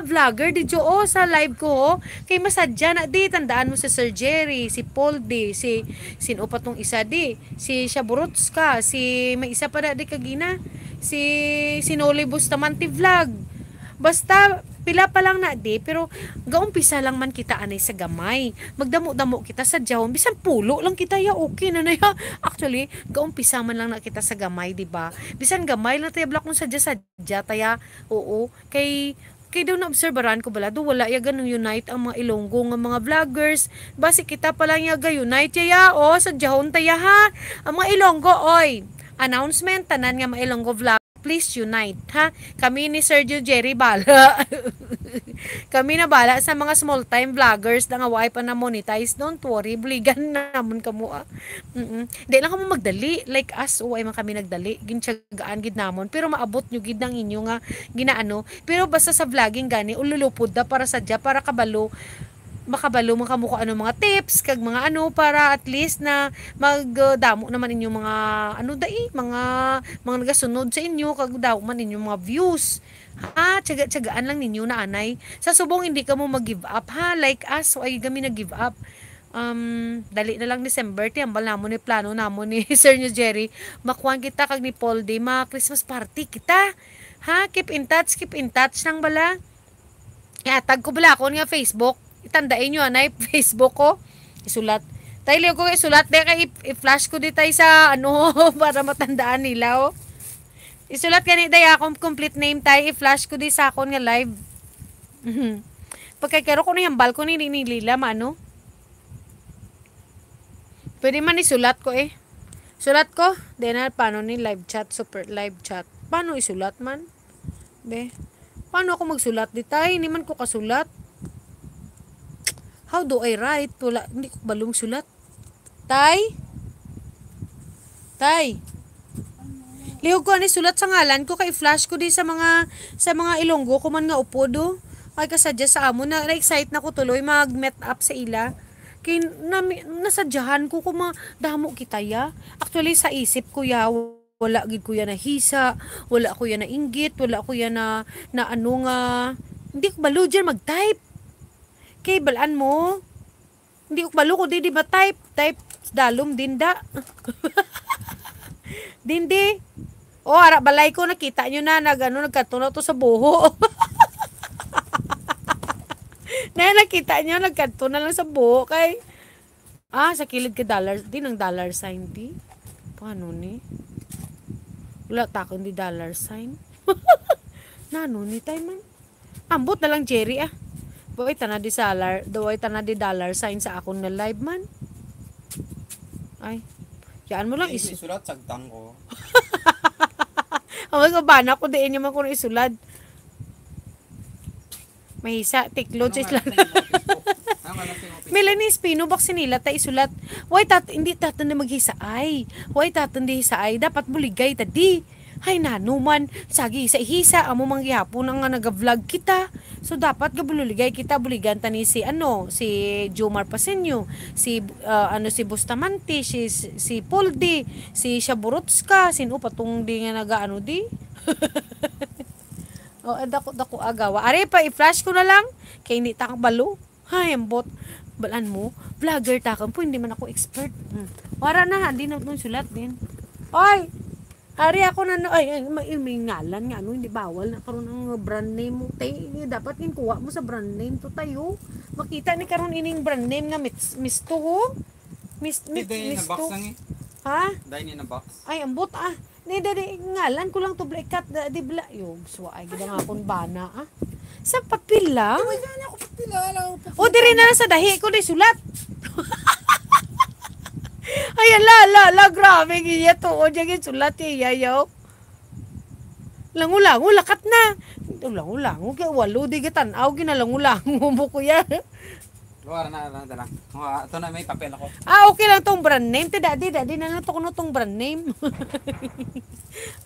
vlogger di, Jo, oh, sa live ko, oh. Kay masadya na di, tandaan mo si Sir Jerry, si Paul di, si, sino pa tong isa di, si Shaburutska, si, may isa pa na di kagina, si Sinoli Bustamante Vlog. Basta, pila pa lang na di, pero gaumpisa lang man kita anay sa gamay. Magdamo-damo kita sa jahon. Bisan pulo lang kita ya, okay na na ya. Actually, gaumpisa man lang na kita sa gamay, di ba? Bisan gamay lang tayo, bala kung sadya-sadya taya. Oo. Kay, kay daw naobserbaran ko bala, do wala ya ganang unite ang mga Ilonggo nga mga vloggers. Basi kita pa lang ya ga-unite ya, ya. O, sa jahon taya ha. Ang mga Ilonggo, oy. Announcement, tanan nga mga Ilonggo vlog. Please unite, ha? Kami ni Sergio Jerry bala. Kami na bala sa mga small time vloggers na nga wala pa na monetize. Don't worry, buligan namon kamo, ah. Mm-mm. Di lang kamo magdali. Like us, wala man kami nagdali. Gintiyagaan gid namon. Pero maabot nyo gid ang inyo nga ginaano. Pero basta sa vlogging gani, ululupod da para sadya, para kabalo, makabalo man kamo kung ano mga tips, kag mga ano, para at least na mag, uh, damo naman inyong mga, ano dai, mga, mga nagasunod sa inyo, kag damo man inyong mga views. Ha, tiyaga-tiyagaan lang ninyo na anay. Sa subong, hindi kamo mag-give up, ha? Like us, wa ay kami nag-give up. Um, dali na lang December, ti, hambal namon ni plano namon ni Sir New Jerry. Makuan kita kag ni Paul Day, ma Christmas party kita. Ha? Keep in touch, keep in touch lang bala. Ihatag ko bala akon nga Facebook. Itandaan nyo, anay, Facebook ko. Isulat. Tay, liyo ko isulat, de, kay i-, i-flash ko di tay sa, ano, para matandaan nila, oh. Isulat gani day akong complete name, tay. I-flash ko di sa akon nga live. Mhm. Pagkakero ko na yung bal ko ni, ni, ni Lila, mano. Pwede man isulat ko, eh. Sulat ko. Then, ah, paano ni live chat, super live chat? Paano isulat man? Be, paano ako magsulat di, tay? Hindi man ko kasulat. How do I write? Wala, hindi ko balong sulat. Tay? Tay? Lihog ko ani sulat sa ngalan ko kay flash ko di sa mga, sa mga Ilonggo ko man nga upod, oh. Ay, kasadya sa amo na, na-excite na ko tuloy mag-meet up sa ila. Kay nami-, nasadyahan ko kung ma-, damo kita ya. Actually, sa isip ko ya, wala gid ko ya nahisa, wala ko ya nainggit, wala ko ya na, na ano nga, hindi ko balo dyan mag-type. Kay balaan mo, Hindi ko balo ko di, di ba type? Type dalom dinda. Dindi. Oh, ara balay ko, nakita nyo na, nag, ano, nagkadto na to sa buho. Na, nakita nyo, nagkadto na lang sa buho kay, ah, sa kilid ka dollar, di nang dollar sign, di? Paano ni? Wala ta akong di dollar sign. Nano ni, tay man? Ambot na lang, Jerry, ah. Buhay tana di dollar, buhay tana di dollar sign sa akon nga live man. Ay. Yaan mo lang Hindi isu- isulat, sagtang ko. Ang mga bana ko, diin naman ko na isulat. Mahisa, tiklod sa Ano nga isla. lang sa imo, Facebook? Ano nga lang sa imo, Facebook? Melanie Espino, baksinila ta isulat. Why tat-, hindi tatan na maghisaay? Why tatan di hisaay? Dapat buligay ta di. Hay, nanuman, sagi sa ihisa, amo man gihapon ang nga naga-vlog kita. So, dapat gabuligay kita, buligan ta ni si, ano, si Jomar Pasenyo, si, ah, ano, si Bustamante, si, si Poldi, si Shaburutska, sino pa tong di nga naga, ano, di? Oh, eh, dako, dako agawa. Are pa, i-flash ko na lang. Kay hindi ta kabalo. Hay, ambot. Balaan mo, vlogger ta ka. Pwede man ako expert. Hmm. Wara na, ha. Di na itong sulat din. Oy! Ari ako na, no, ay, ay, may, may ngalan nga, ano, hindi bawal na karon ang brand name mo. Tay, dapat yung kuha mo sa brand name to tayo. Makita ni karon ining brand name nga mis-, misto, ho? Mis-, mi-, Hindi, misto. Na-box lang eh. Ha? Dahil ni na-box. Ay, ambot, ah. Ni, dali, ngalan ko lang to, bla, ikat, da, di, bla. Yo, suwa, ay, gida nga akong bana, ah. Sa papel lang? Ay, wala na ako papel, ah. Wala akong papel. O, diri na lang sa dahi ko, di sulat. Ay, ala, ala, ala, grabe, giya to. O, diyan yung sulat, iya, yo. Lango-lango, lakat na. Lango-lango, kaya walo, di ka tanaw, ginalango-lango mo, kuya. Luar na, na, na lang. Oh, ah, ito na, may papel ako. Ah, okay lang tong brand name. Te, daddy, daddy, na lang to kuno tong brand name.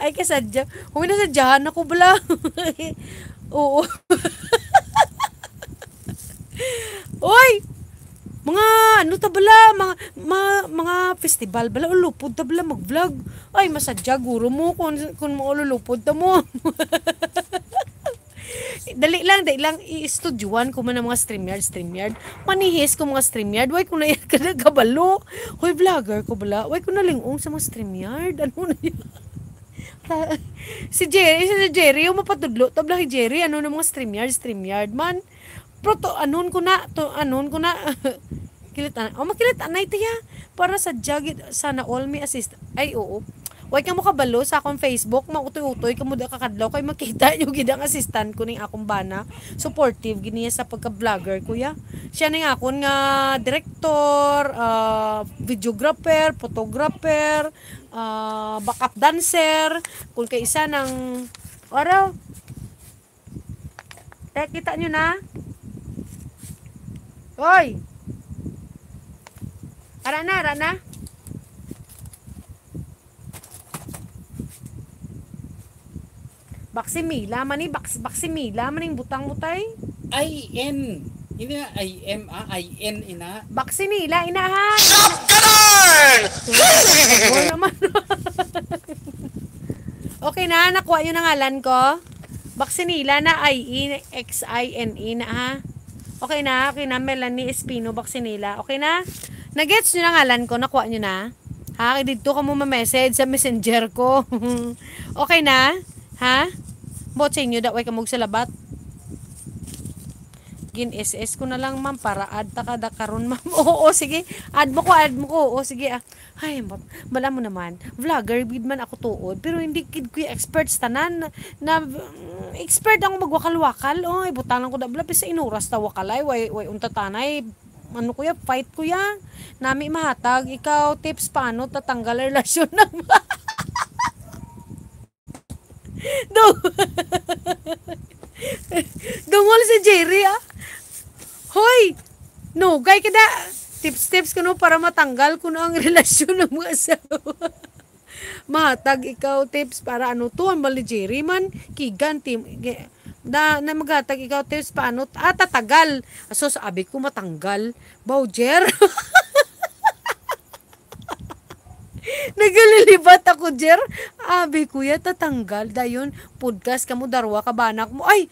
Ay, kasadya. Huwag na sadyahan ako, bala. Oo. Oy! Mga, ano ta bala? Mga, ma-, mga festival bala. Ulupod ta bala mag-vlog. Ay, masadya, guro mo kung, kung maululupod ta mo. Dali lang, dali lang, i-estudyohan ko man ang mga StreamYard, StreamYard. Manihis ko mga StreamYard, why ko na yan ka nagkabalo? Hoy, vlogger ko bala, why ko nalingong sa mga StreamYard? Ano na yun? Si Jerry, si Jerry, yung mapatudlo, tabla kay Jerry, ano na mga StreamYard, StreamYard man. Pero to, anon ko na, to, anon ko na. Kilit anay. Oh, makilit anay, tiya. Para sa jagit, sana all may assist. Ay, oo. Way ka mo kabalo sa akong Facebook, mautoy-utoy ka mo da kakadlaw kay makita nyo gid ang assistant ko ning akong bana. Supportive gid niya sa pagka-vlogger, kuya. Siya ning akon nga director, ah, videographer, photographer, ah, backup dancer, kung kay isa nang, oro, Te, kita nyo na? Hoy! Ara na, ara na. Baksimila man ni, baks-, baksimila man ning butang mo, tay. I N. Hindi na I M, ah, I N, ina. Baksinila, ina, ha? Sakkanan! Wala naman. Okay na, nakuha yun ang ngalan ko. Baksinila na, I E X I N E na, ha? Okay na, okay na, Melanie Espino Baksinila. Okay na? Nagets nyo na ngalan ko, nakuha nyo na? Ha? Dito ka mo ma-message sa messenger ko. Okay na? Ha? Bot sa inyo, da, way ka mog salabat. Gin-S S ko na lang, ma'am, para add ta ka da karon, ma'am. Oo, sige. Add mo ko, add mo ko. Oo, sige, ah. Ay, ma-, wala mo naman. Vlogger gid man ako tuod, pero hindi gid ko expert sa tanan. Na, mm, expert ako magwakal-wakal. Oy, butang lang ko da bla, sa inuras ta wakalay, way, way unta tanay. Ano, kuya, fight, kuya. Nami mahatag ikaw tips paano tatanggal ang relasyon ng Dong-, dungol si Jerry, ah. Hoy! Nugay ka da. Tips-tips kuno para matanggal kuno ang relasyon ng mga asawa. Mahatag ikaw tips para ano to, ang bali Jerry man, kigan, tim-, ge-, na, na maghatag ikaw tips paano, ah, tatagal. Aso, sabi ko matanggal. Bawjer. Nagalilibat ako, Jer. Abi, kuya, tatanggal. Dayon, podcast kamo, darwa ka bana ko mo. Ay!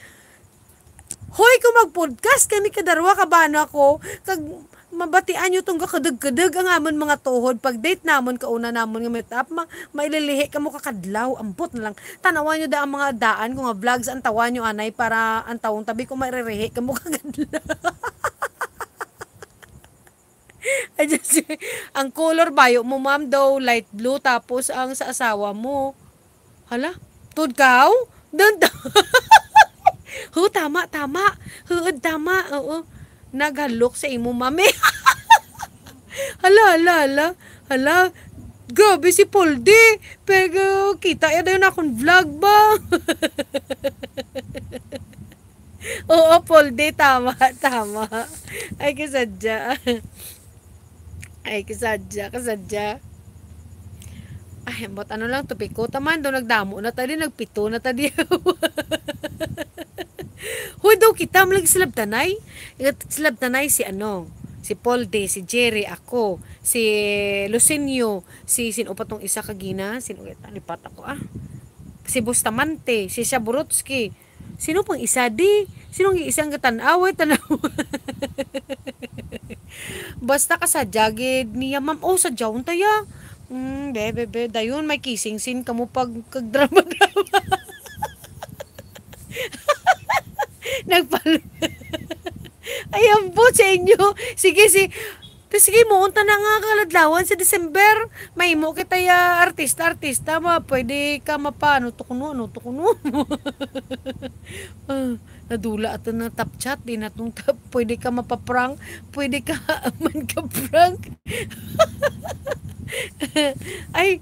Hoy, kung mag-podcast kami ka darwa ka bana ko, kag Mabatian nyo tong kakadug-kadug ang amon mga tuhod. Pag date namon, kauna namon nga meet up, ma maililihi kamo kakadlaw. Ambot na lang. Tanawan nyo da ang mga daan ko nga vlogs, ang tawa nyo anay para ang tawong tabi ko mairirihi kamo kakadlaw. Ay, just, ang color bayo mo, ma'am, daw light blue, tapos ang sa asawa mo, hala, tudkaw? Dun, hu, tama, tama. Huod, tama. Oo. Naghalok sa imo, mami. Hala, hala, hala. Hala. Grabe si Poldi. Pero kita ya dayon akong vlog ba? Oo, Poldi. Tama, tama. Ay, kasadya. Ay, kasadya, kasadya. Ay, but ano lang, topiko. Taman daw, nagdamo na ta di, nagpito na ta di. Hoy, daw kita, malag silabtanay. Silabtanay si ano, si Poldi, si Jerry, ako, si Lucinio, si, sino pa tong isa kagina? Sino, lipat ako, ah. Si Bustamante, si Shaburutsky. Sino pang isa di? Sino ang isang gatan-aw? Ay, tanaw. Basta ka sa jagid niya, ma'am. Oh, sa jaon taya. Mm, be, be, be. Dayon, may kissing scene kamo pag kag drama-drama. Nagpal-, ay, ambot sa inyo. Sige, si, ta sige, muunta na nga kaladlawan sa December. Mahimo kita ya artista, artista. Ma, pwede ka mapa, ano to kuno, ano to kuno. Ah, nadula ato na top chat, di na tong top. Pwede ka mapaprank, pwede ka man ka prank. Ay,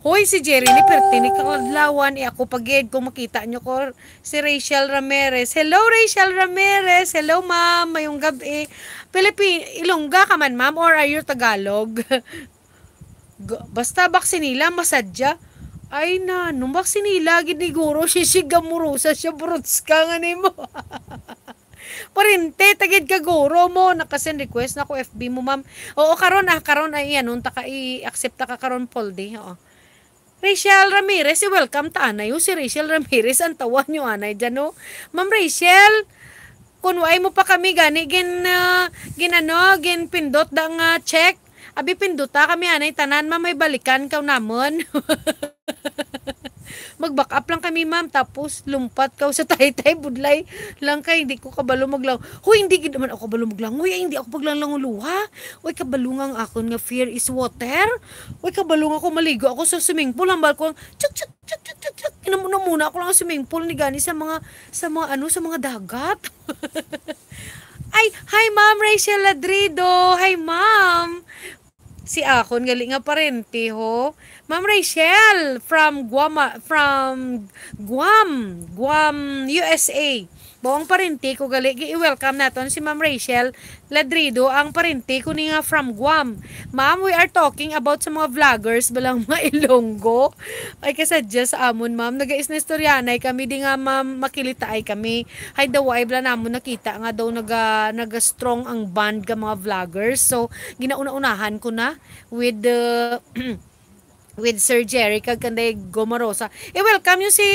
hoy, si Jerry ni perti ni kaladlawan, eh, ako pa gid kung makita nyo ko, si Rachel Ramirez. Hello, Rachel Ramirez. Hello, ma'am. Mayong gabi. Pilipi-, Ilongga ka man, ma'am, or are you Tagalog? Ga-, basta baksinila, masadya. Ay na, nung baksinila, gid ni guro, sisig, gamurusa siya, brutska nga nimo. Parente, tagid ka guro mo, nakasend request na ko F B mo, ma'am. Oo, karon, ah, karon, ay, yan, nung taka, i-accept ta ka karon, Poldi, oo. Rachel Ramirez, i-welcome ta anay, oh, si Rachel Ramirez, ang tawa nyo anay dyan, no? Ma'am Rachel, kung waay mo pa kami gani gin, ah, gin ano, gin pindot da nga check, abi pinduta kami anay tanan, ma'am, may balikan kaw namon. Mag-back up lang kami, ma'am, tapos lumpat kaw sa taytay, budlay lang kay hindi ko kabalo maglang-, hoy, hindi gid naman ako kabalo maglangoy, ay, hindi ako paglanglanguluha. Uy, kabalo nga ang akon nga fear is water. Uy, kabalo nga ako maligo ako sa swimming pool, hambal ko, chuk, chuk, chuk, chuk, chuk, chuk. Kinamuna-muna ako lang ang swimming pool ni gani sa mga, sa mga ano, sa mga dagat. Ay, hi, Ma'am Rachel Ladrido. Hi, ma'am. Si akon gali nga parente, ho. Ma'am Rachel, from Guam, ah, from Guam, Guam, U S A. Mao ang parente ko gali. Gi-, i-welcome naton si Ma'am Rachel Ladrido, ang parente ko ni nga from Guam. Ma'am, we are talking about sa mga vloggers, balang mga Ilonggo. Ay, kasadya sa amon, ma'am. Naga-istoryanay kami, di nga, ma'am, makilitaay kami. Hay, daw, ay, bala namon nakita nga daw naga-, naga-strong ang band ka mga vloggers. So, ginauna-unahan ko na with the, with Sir Jerry kag kanday Gomorosa. I-welcome nyo si,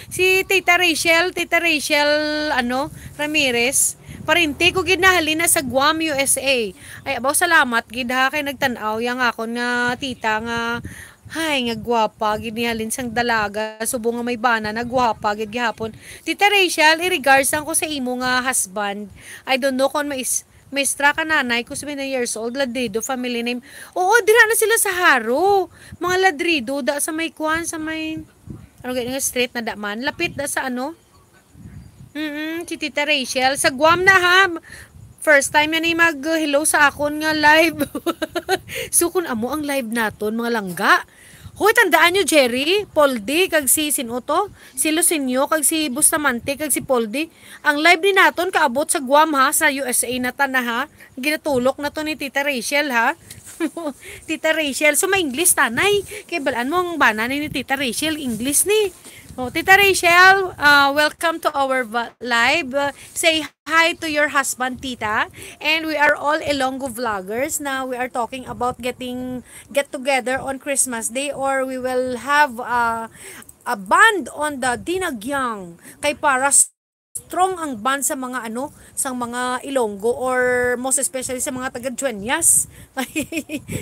si Tita Rachel, Tita Rachel, ano, Ramirez. Parente ko gid na, halin na sa Guam, U S A. Ay, abaw, salamat gid ha, kay nagtan-aw yang akon nga tita nga, hay, nga gwapa gid ni, halin sang dalaga, subong nga may bana na, gwapa gid gihapon. Tita Rachel, i-regards lang ko sa imo nga husband. I don't know kung mais-, maestra ka, nanay ko, seventy years old, Ladrido family name. Oo, dira na sila sa Jaro. Mga Ladrido, da sa may kwan, sa may, ano gani nga street na da man? Lapit da sa ano? Mm, si Tita Rachel. Sa Guam na, ha? First time yan ay mag-hello sa akon nga live. So, kung amo ang live naton, mga langga. Hoy, tandaan nyo, Jerry, Poldi, kag si, sino to? Si Lucinio, kag si Bustamante, kag si Poldi. Ang live ni naton kaabot sa Guam, ha? Sa U S A na ta na, ha? Ginatulok na to ni Tita Rachel, ha? Tita Rachel. So, may English, tanay. Kay balaan mo ang bana ni, ni Tita Rachel, English ni. Oh, Tita Rachel, uh, welcome to our va-, live. Uh, say hi to your husband, Tita. And we are all Ilonggo vloggers. Now, we are talking about getting, get together on Christmas Day, or we will have, uh, a band on the Dinagyang kay para strong ang bond sa mga ano, sa mga Ilonggo, or most especially sa mga taga Dueñas.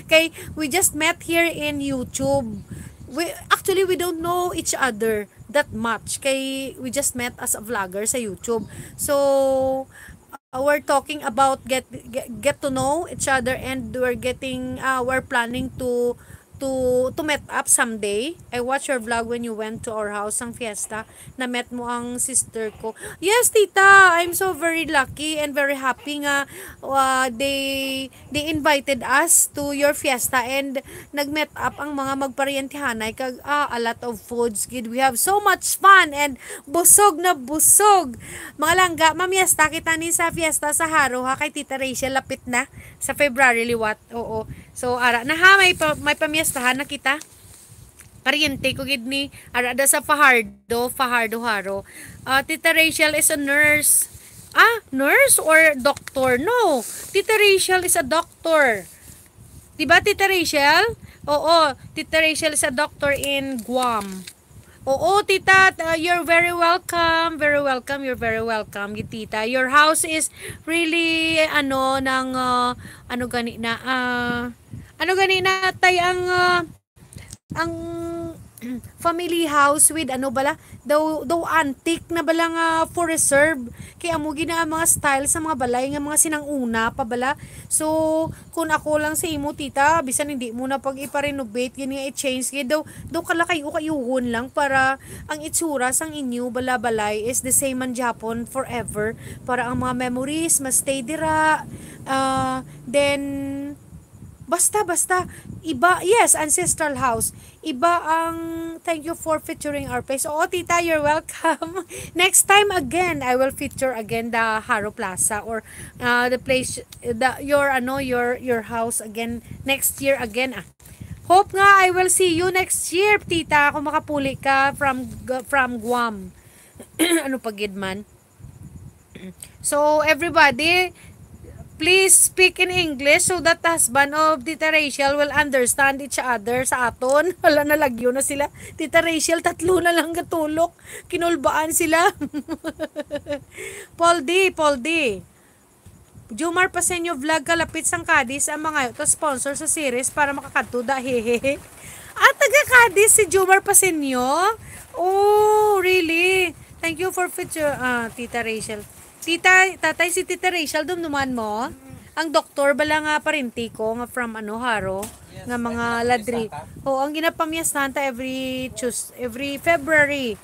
Kay we just met here in YouTube. We actually, we don't know each other that much. Kay we just met as a vlogger sa YouTube. So uh, we're talking about get, get get to know each other, and we're getting uh, we're planning to to to meet up someday. I watched your vlog when you went to our house sang fiesta. Na-met mo ang sister ko. Yes, tita, I'm so very lucky and very happy nga uh, they they invited us to your fiesta, and nag-meet up ang mga magparyentehanay kag ah, a lot of foods gid. We have so much fun and busog na busog. Mga langga, mamiesta kita ni sa fiesta sa Jaro ha, kay Tita Rachel, lapit na sa February liwat. Oo. So ara na ha, may pa, may pamiestahan na kita. Paryente ko gid ni ara da sa Fajardo, Fajardo Jaro. Ah, Tita Rachel is a nurse. Ah, nurse or doctor? No. Tita Rachel is a doctor. Di ba, Tita Rachel? Oo, Tita Rachel is a doctor in Guam. Oo, tita, uh, you're very welcome. Very welcome. You're very welcome, tita. Your house is really, ano, nang, uh, ano gani na, ah, ano gani na, tay, ang, uh, ang family house with, ano bala, daw, daw antique na bala nga for reserve. Kay amo gina ang mga style sa mga balay nga mga sinang una pa bala. So, kung ako lang sa imo, tita, bisan hindi mo na pag ipa-renovate, gani nga i-change, gid daw, daw kalakay-ukayuhon lang para ang itsura sang inyo bala balay is the same man gyapon forever. Para ang mga memories ma-stay dira. Ah, then, basta, basta, iba, yes, ancestral house. Iba ang, thank you for featuring our place. Oo, tita, you're welcome. Next time again, I will feature again the Jaro Plaza or uh, the place, the, your, ano, your, your house again next year again. Ah. Hope nga I will see you next year, tita, kung makapuli ka from, from Guam. Ano pa gid man? So, everybody, please speak in English so that husband of Tita Rachel will understand each other sa aton. Hala, nalagyo na sila. Tita Rachel, tatlo na lang gatulok. Kinulbaan sila. Paul D, Paul D. Jomar Paseño Vlog, kalapit sang Cadiz ang mga to sponsor sa series para makakadto da, hehehe. Ah, taga Cadiz si Jomar Paseño? Oh, really? Thank you for feature, ah, Tita Rachel. Tita, tatay, si Tita Rachel, dumduman mo? Ang doktor bala nga parente ko nga from, ano, Jaro, nga mga ladri. Oo, ang ginapamiyasahan ta every Tues-, every February.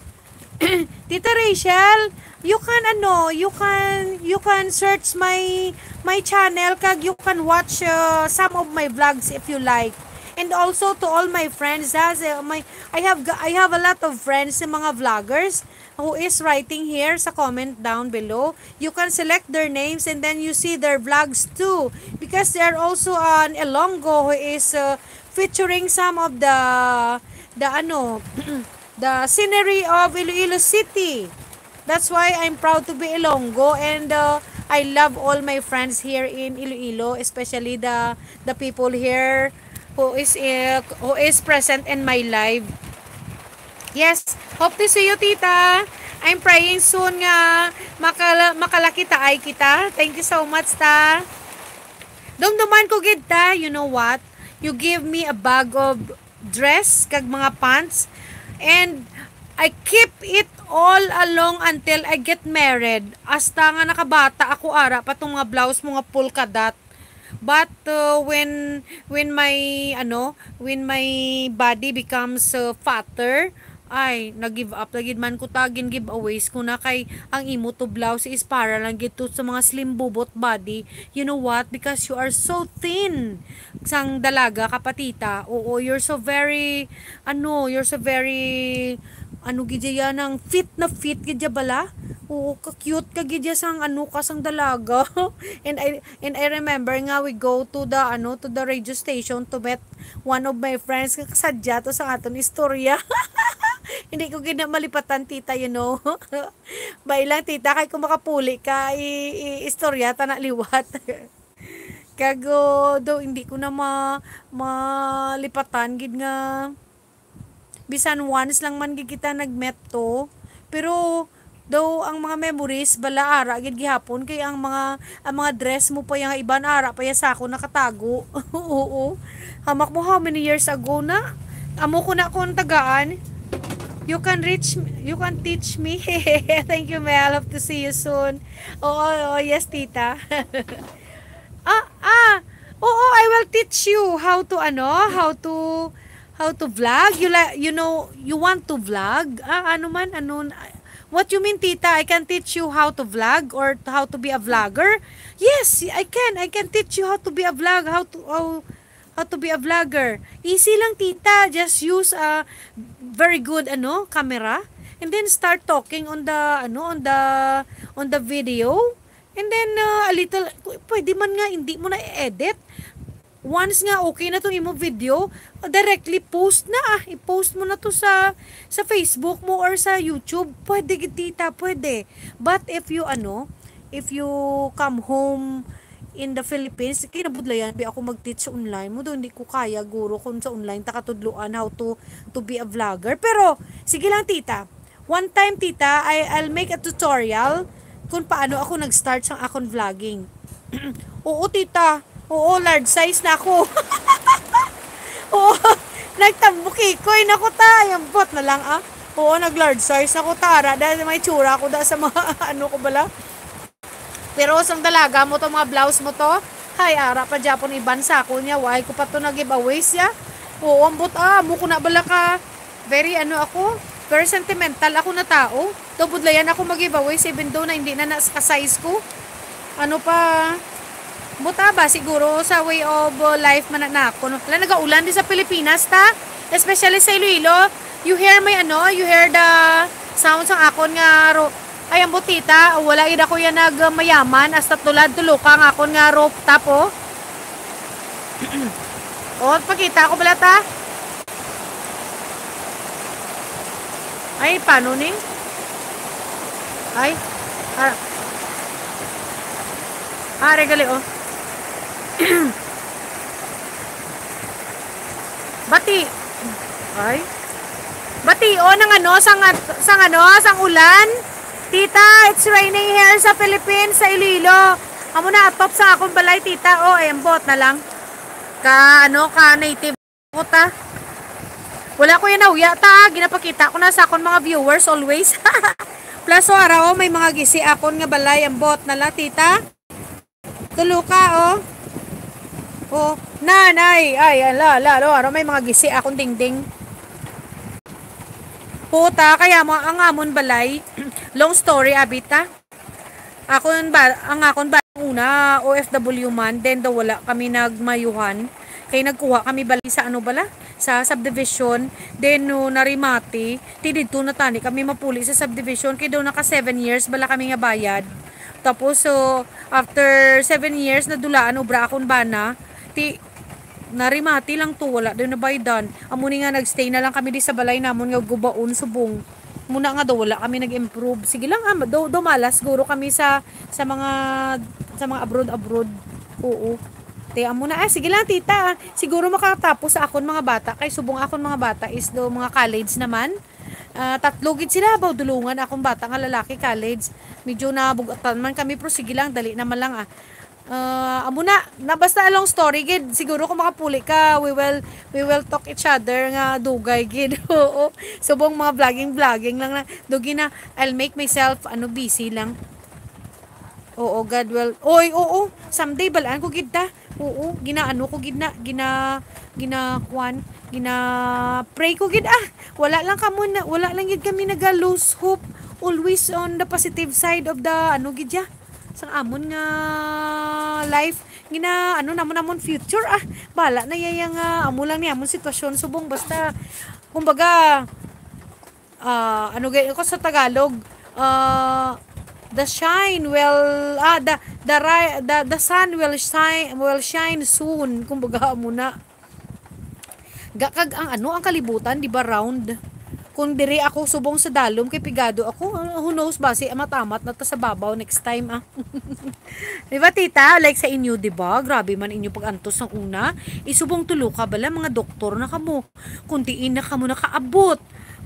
Tita Rachel, you can, ano, you can, you can search my, my channel kag you can watch uh, some of my vlogs if you like. And also to all my friends, ha, sa my, I have ga-, I have a lot of friends sa mga vloggers who is writing here sa comment down below. You can select their names and then you see their vlogs too. Because they are also an Ilonggo who is uh, featuring some of the the ano the scenery of Iloilo City. That's why I'm proud to be Ilonggo and uh, I love all my friends here in Iloilo, especially the the people here who is uh, who is present in my live. Yes, hope to see you, tita. I'm praying soon nga makala makalakitaay kita. Thank you so much, ta. Dumduman ko gid ta, you know what? You give me a bag of dress kag mga pants, and I keep it all along until I get married. Hasta nga nakabata ako, ara pa tong mga blouse mo nga polka dot. But uh, when when my ano, when my body becomes uh, fatter, ay, nag-give up lagi man ko ta, gin-giveaways ko na kay ang imo to blouse is para lang gid to sa mga slim bubot body. You know what? Because you are so thin. Sang dalaga ka pa, tita. Oo, you're so very, ano, you're so very, ano gid ya, nang fit na fit gid ya bala. Oo, ka-cute ka gid ya sang ano ka, sang dalaga. And I and I remember nga we go to the ano, to the radio station to meet one of my friends nga kasadya to sa aton istorya. Hindi ko gid na malipatan, tita, you know. Bay lang, tita, kay kung makapuli ka, i- i- istorya ta na liwat. Kago do hindi ko na ma malipatan gid nga bisan once lang man gid kita nag-met to. Pero Though ang mga memories bala ara gid gihapon, kay ang mga, ang mga dress mo pa yang iban ara pa ya sa ako nakatago. Oo. Hamak mo, how many years ago na? Amo ko na kon tagaan. You can reach, you can teach me. Thank you, Mel. Hope to see you soon. Oo, oo, yes, tita. Ah, ah. Oo, I will teach you how to, ano, how to, how to vlog. You la-, you know, you want to vlog? Ah, ano man, ano, what you mean, tita? I can teach you how to vlog or how to be a vlogger? Yes, I can. I can teach you how to be a vlog, how to, how, how to be a vlogger. Easy lang, tita. Just use a very good, ano, camera, and then start talking on the, ano, on the, on the video. And then, uh, a little, pu-, pwede man nga hindi mo na i-edit. Once nga okay na tong imo video, directly post na, ah. I-post mo na to sa, sa Facebook mo or sa YouTube. Pwede gid, tita, pwede. But if you, ano, if you come home in the Philippines, kinabudlayan bi ako mag-teach online mo. Do, hindi ko kaya, guro, kung sa online ta katudloan how to, to be a vlogger. Pero, sige lang, tita. One time, tita, I, I'll make a tutorial kung paano ako nag-start sa akon vlogging. Oo, tita. Oo, large size na ako. Oo, nagtambukikoy na ko, ta. Ay, ambot na lang, ah. Oo, nag-large size na ko, ta. Ara, dahil may tsura ko da sa mga, ano ko bala. Pero sang dalaga mo to, mga blouse mo to, hay, ara pa gyapon iban sa ako niya. Why ko pa to na-giveaway siya? Oo, ambot, ah, amo ko na bala ka. Very, ano ako, very sentimental ako na tao. Daw budlayan ako mag-giveaway, even though na hindi na, na sa size ko. Ano pa, buta ba, siguro sa way of, uh, life man na, na ako, no? Wala, nagaulan din sa Pilipinas, ta? Especially sa Iloilo. You hear my, ano, you hear the sound sa akon nga ro-, ay, ang butita, wala gid ako yan nag, uh, mayaman, hasta tulad, tulo ka nga akon nga rooftop, oh. Oh, pakita ko pala, ta. Ay, paano ni? Ay, ah, ah, regali, oh. Bati. Ay. Bati, oh, nang ano, sang, sang ano, sang ulan. Tita, it's raining here sa Philippines, sa Iloilo. Amo na, atop sa akong balay, tita. Oh, ay, ambot na lang. Ka, ano, ka native ko, ta. Wala ko yan nauya, ta. Ginapakita ko na sa akon mga viewers always. Plus, oh, ara, oh, may mga gisi akon nga balay. Ambot na lang, tita. Tulo ka, oh. Oh, nanay. Ay, ala, ala, ala, ano, may mga gisi akon dingding. Puta, kaya mo, ang amon balay. Long story, abita. Akon ba, ang akon ba, una, O F W man, then daw wala kami nagmayuhan. Kay nagkuha kami balay sa ano bala, sa subdivision. Then, no, narimati, ti didto na tani kami mapuli sa subdivision. Kay daw naka seven years bala kami nga bayad. Tapos, so, after seven years, nadulaan, obra akon bana. Ti, narimati lang to, wala daw nabaydan. Amo ni nga, nagstay na lang kami di sa balay namon nga gubaon, subong. Muna nga daw, wala kami nag-improve. Sige lang, ah, daw, daw malas, siguro kami sa, sa mga, sa mga abroad, abroad. Oo. Te, amo na. Ah, sige lang, tita. Siguro makatapos sa akon mga bata. Kay subong akon mga bata is do mga college naman. Ah, tatlo gid sila, baw, dulungan akong bata nga lalaki, college. Medyo nabugatan man kami, pero sige lang, dali naman lang, ah. Ah, amo na, na basta a long story gid. Siguro kung makapuli ka, we will, we will talk each other nga dugay gid. Oo. Subong mga vlogging, vlogging lang na. Dugi na, I'll make myself, ano, busy lang. Oo, God will. Oy, oo. Someday, balaan ko gid ta. Oo, ginaano ko gid na, gina, gina, kwan, gina, pray ko gid, ah. Wala lang kamo na, wala lang gid kami naga-lose hope. Always on the positive side of the, ano gid ya, sang amon nga life. Gina, ano namon, namon future, ah. Bala na yaya nga, amo lang ni amon sitwasyon. Subong, basta, kumbaga, ah, ano gay ko sa Tagalog, ah, the shine will, ah, the, the ri-, the, the sun will shine, will shine soon. Kumbaga, amo na. Ga kag ang ano, ang kalibutan, di ba, round? Kung diri ako subong sa dalom, kay pigado ako, ah, who knows, basi amat-amat na ta sa babaw next time, ah. Di ba, tita? Like sa inyo, di ba? Grabe man inyo pag-antos sang una. Isubong tulo ka bala, mga doktor na kamo. Kung diin na kamo nakaabot.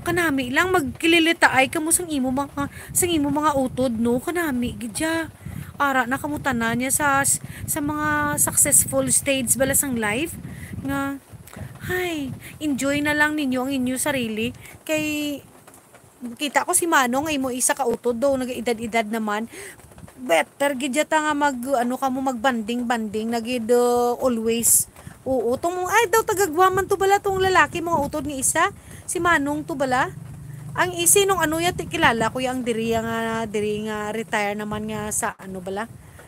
Kanami lang, magkililitaay kamo sang imo mga, sang imo mga utod, no? Kanami gid ya. Ara na kamo tanan niya sa, sa mga successful stage bala sang life nga, ay, enjoy na lang ninyo ang inyo sarili. Kay kita ko si Manong ay mo isa ka utod do, nag-edad-edad naman. Better gid yata nga mag, ano, kamo, mag-bonding-bonding na gid, uh, always. Oo, tong, ay, daw taga Guam man to bala tong lalaki, mga utod nga isa. Si Manong to bala. Ang isi nung ano ya, ti-, kilala ko yang diri nga, diri nga retire naman nga sa ano bala.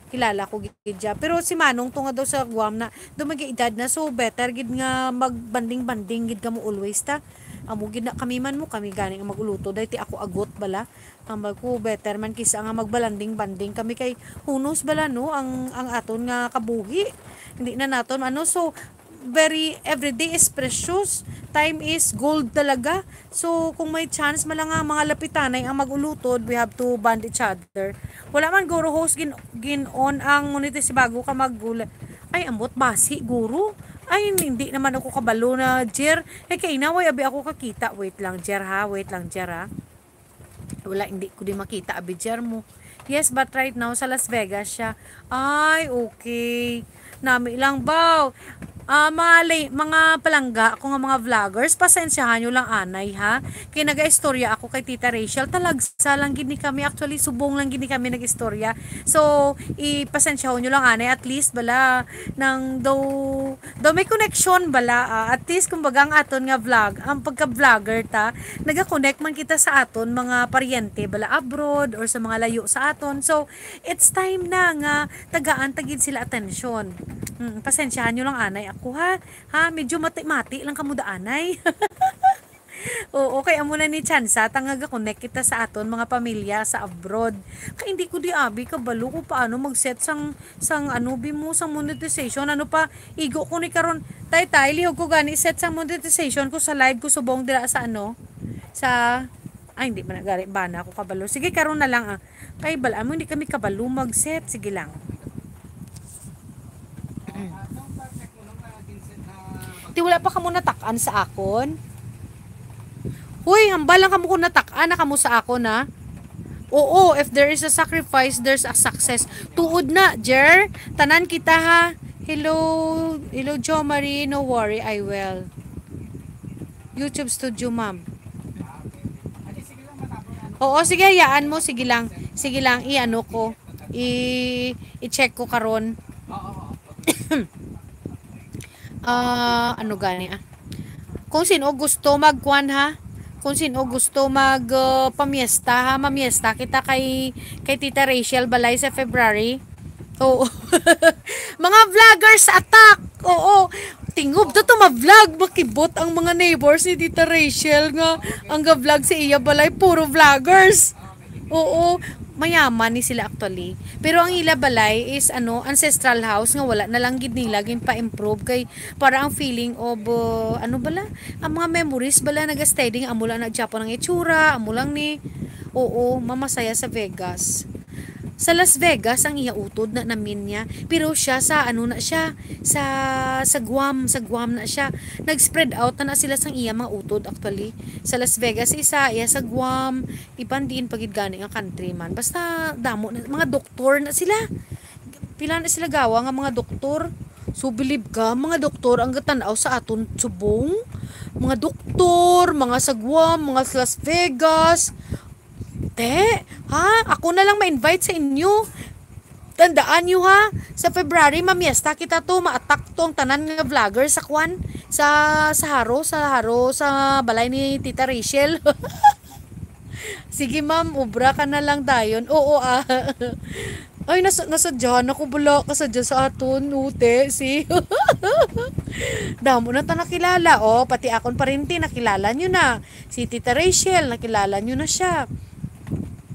Kilala ko gid ya. Pero si Manong to nga daw sa Guam na, daw may edad na. So, better gid nga mag-bonding-bonding gid kamo always ta. Amo gid na kami man mo, kami gani nga mag-uluto. Dahil ti ako agot bala. Tambal ko, better man kisa nga magbalanding-banding kami kay hunos bala, no, ang, ang aton nga kabuhi. Hindi na naton, ano, so, very, every day is precious. Time is gold talaga. So, kung may chance man lang nga mga lapitanay ang mag-ulutod, we have to bond each other. Wala man, guro, host, gin, gin-on ang monetize bago ka mag-, ay, ambot, basi, guro. Ay, hindi naman ako kabalo na, Jer. Eh, kay inaway, abi ako kakita. Wait lang, Jer, ha? Wait lang, Jer, ha? Wala, hindi ko di makita, abi, Jer, mo. Yes, but right now, sa Las Vegas siya. Ay, okay. Nami lang, baw. Ah, mga lay-, mga palangga ako nga mga vloggers, pasensyahan nyo lang anay, ha? Kay nagaistorya ako kay Tita Rachel, talagsa lang gid ni kami, actually, subong lang gid ni kami nag-istorya. So, ipasensyahon nyo lang anay, at least, bala, nang daw, daw may connection, bala, ah, at least, kumbaga, ang aton nga vlog, ang pagka-vlogger ta, naga-connect man kita sa aton mga paryente, bala, abroad, or sa mga layo sa aton. So, it's time na nga tagaan ta gid sila atensyon. Mm, pasensyahan nyo lang anay ako, ha. Ha, medyo mati-mati lang kamo daanay. Oo, kay amo na ni tsansa ta nga ga-connect kita sa aton mga pamilya sa abroad. Kay hindi ko di abi kabalo kung paano mag-set sang, sang ano, bi mo, sang monetization. Ano pa, igo ko ni karon. Tay, tay, lihog ko gani set sang monetization ko sa live ko subong dira sa ano, sa, ay, hindi man na gani, bana ako kabalo. Sige, karon na lang, ah. Kay bal-, amo, hindi kami kabalo mag-set. Sige lang. Ti, wala pa kamo natak-an sa akon? Huy, hambal lang kamo kung natak-an na kamo sa akon, ha? Oo, if there is a sacrifice, there's a success. Tuod na, Jer. Tanan kita, ha? Hello, hello, Jo Marie. No worry, I will. YouTube Studio, ma'am. Oo, sige, hayaan mo. Sige lang. Sige lang, i-ano ko. I, i-check ko karon. Ah, ano gani, ah? Kung sino gusto magkuan, ha? Kung sino gusto mag, uh, pamiesta, ha? Mamiesta kita kay, kay Tita Rachel balay sa February. Oo. Mga vloggers attack. Oo. Tingob to, to ma-vlog. Makibot ang mga neighbors ni Tita Rachel nga ang ga-vlog sa iya balay, puro vloggers. Oo. Mayaman ni sila actually. Pero ang ila balay is, ano, ancestral house nga wala na lang gid nila ginpa-improve kay para ang feeling of, uh, ano bala? Ang mga memories bala naga-steady nga amo lang na gyapon ang itsura, amo lang ni. Oo, mamasaya sa Vegas. Sa Las Vegas ang iya utod na namin niya, pero siya sa ano na siya, sa, sa Guam, sa Guam na siya. Nag-spread out na, na sila sang iya mga utod actually. Sa Las Vegas isa, iya sa Guam, iban diin pa gid gani nga country man. Basta damo na, mga doktor na sila. Pila na sila gawa nga mga doktor. So, believe ka, mga doktor ang gatan-aw sa aton subong. Mga doktor, mga sa Guam, mga sa Las Vegas. Te, ha? Ako na lang ma-invite sa inyo. Tandaan nyo, ha, sa February, mamiesta kita to, ma-attack to ang tanan nga vlogger sa kwan, sa, sa Haro, sa Haro, sa balay ni Tita Rachel. Sige, ma'am, ubra ka na lang dayon. Oo, ah. Ay, nas-, nasadyahan ako, bala, kasadya sa aton, ute, si. Damo na ta nakilala, oh, pati akon parente, nakilala nyo na. Si Tita Rachel, nakilala nyo na siya.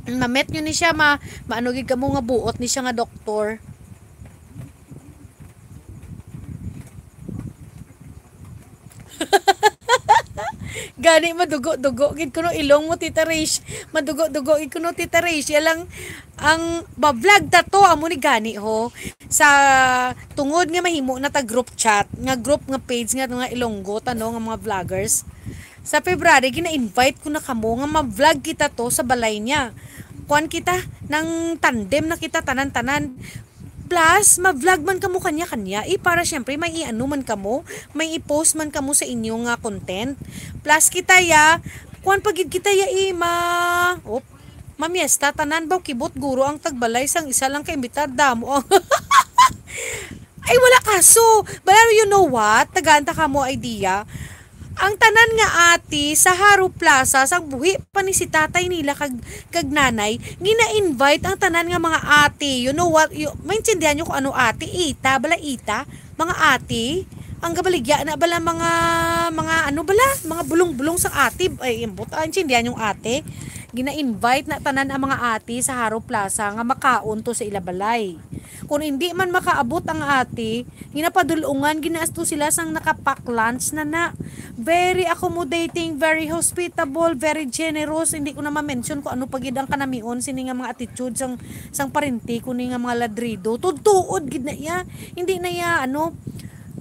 Ma-met nyo ni siya, ma-, maano gid kamo nga buot ni siya nga doktor. Gani, madugo-dugo gid kuno ilong mo, Tita Rach. Madugo-dugo gid kuno, Tita Rach. Alang, ang ba-vlog ta to, amo ni gani, ho. Sa tungod nga mahimo na ta group chat, nga group nga page nga mga Ilonggo, tano, nga mga vloggers. Sa February, gina-invite ko na kamo nga ma-vlog kita to sa balay niya. Kuan kita, nang tandem na kita tanan-tanan. Plus, ma-vlog man kamo kanya-kanya. Eh, para syempre, may i-ano man kamo, may i-post man kamo sa inyo nga content. Plus, kita ya, kuan pa gid kita ya, eh, ma-, op, mamiesta, tanan baw kibot guro ang tagbalay sang isa lang ka imbitar, damo ang Ay, wala kaso. Pero you know what? Tagaan ta kamo idea. Ang tanan nga ati sa Haro Plaza, sang buhi pa ni si tatay nila kag, kag nanay, gina-invite ang tanan nga mga ati. You know what? You, maintindihan nyo kung ano ati? Ita, bala ita? Mga ati? Ang gabaligya na bala mga, mga ano bala? Mga bulong-bulong sang ati. Ay, ambot, ah, intindihan yung ati. Gina-invite na tanan ang mga ati sa Haro Plaza nga makaon to sa ila balay. Kung hindi man makaabot ang ati, ginapadulungan, ginasto sila sang nakapack lunch na na. Very accommodating, very hospitable, very generous. Hindi ko na ma-mention kung ano pa gid ang kanamion sini nga mga attitude sang, sang parente ko ni nga mga ladrido. Tuod-tuod gid na iya. Hindi na iya, ano,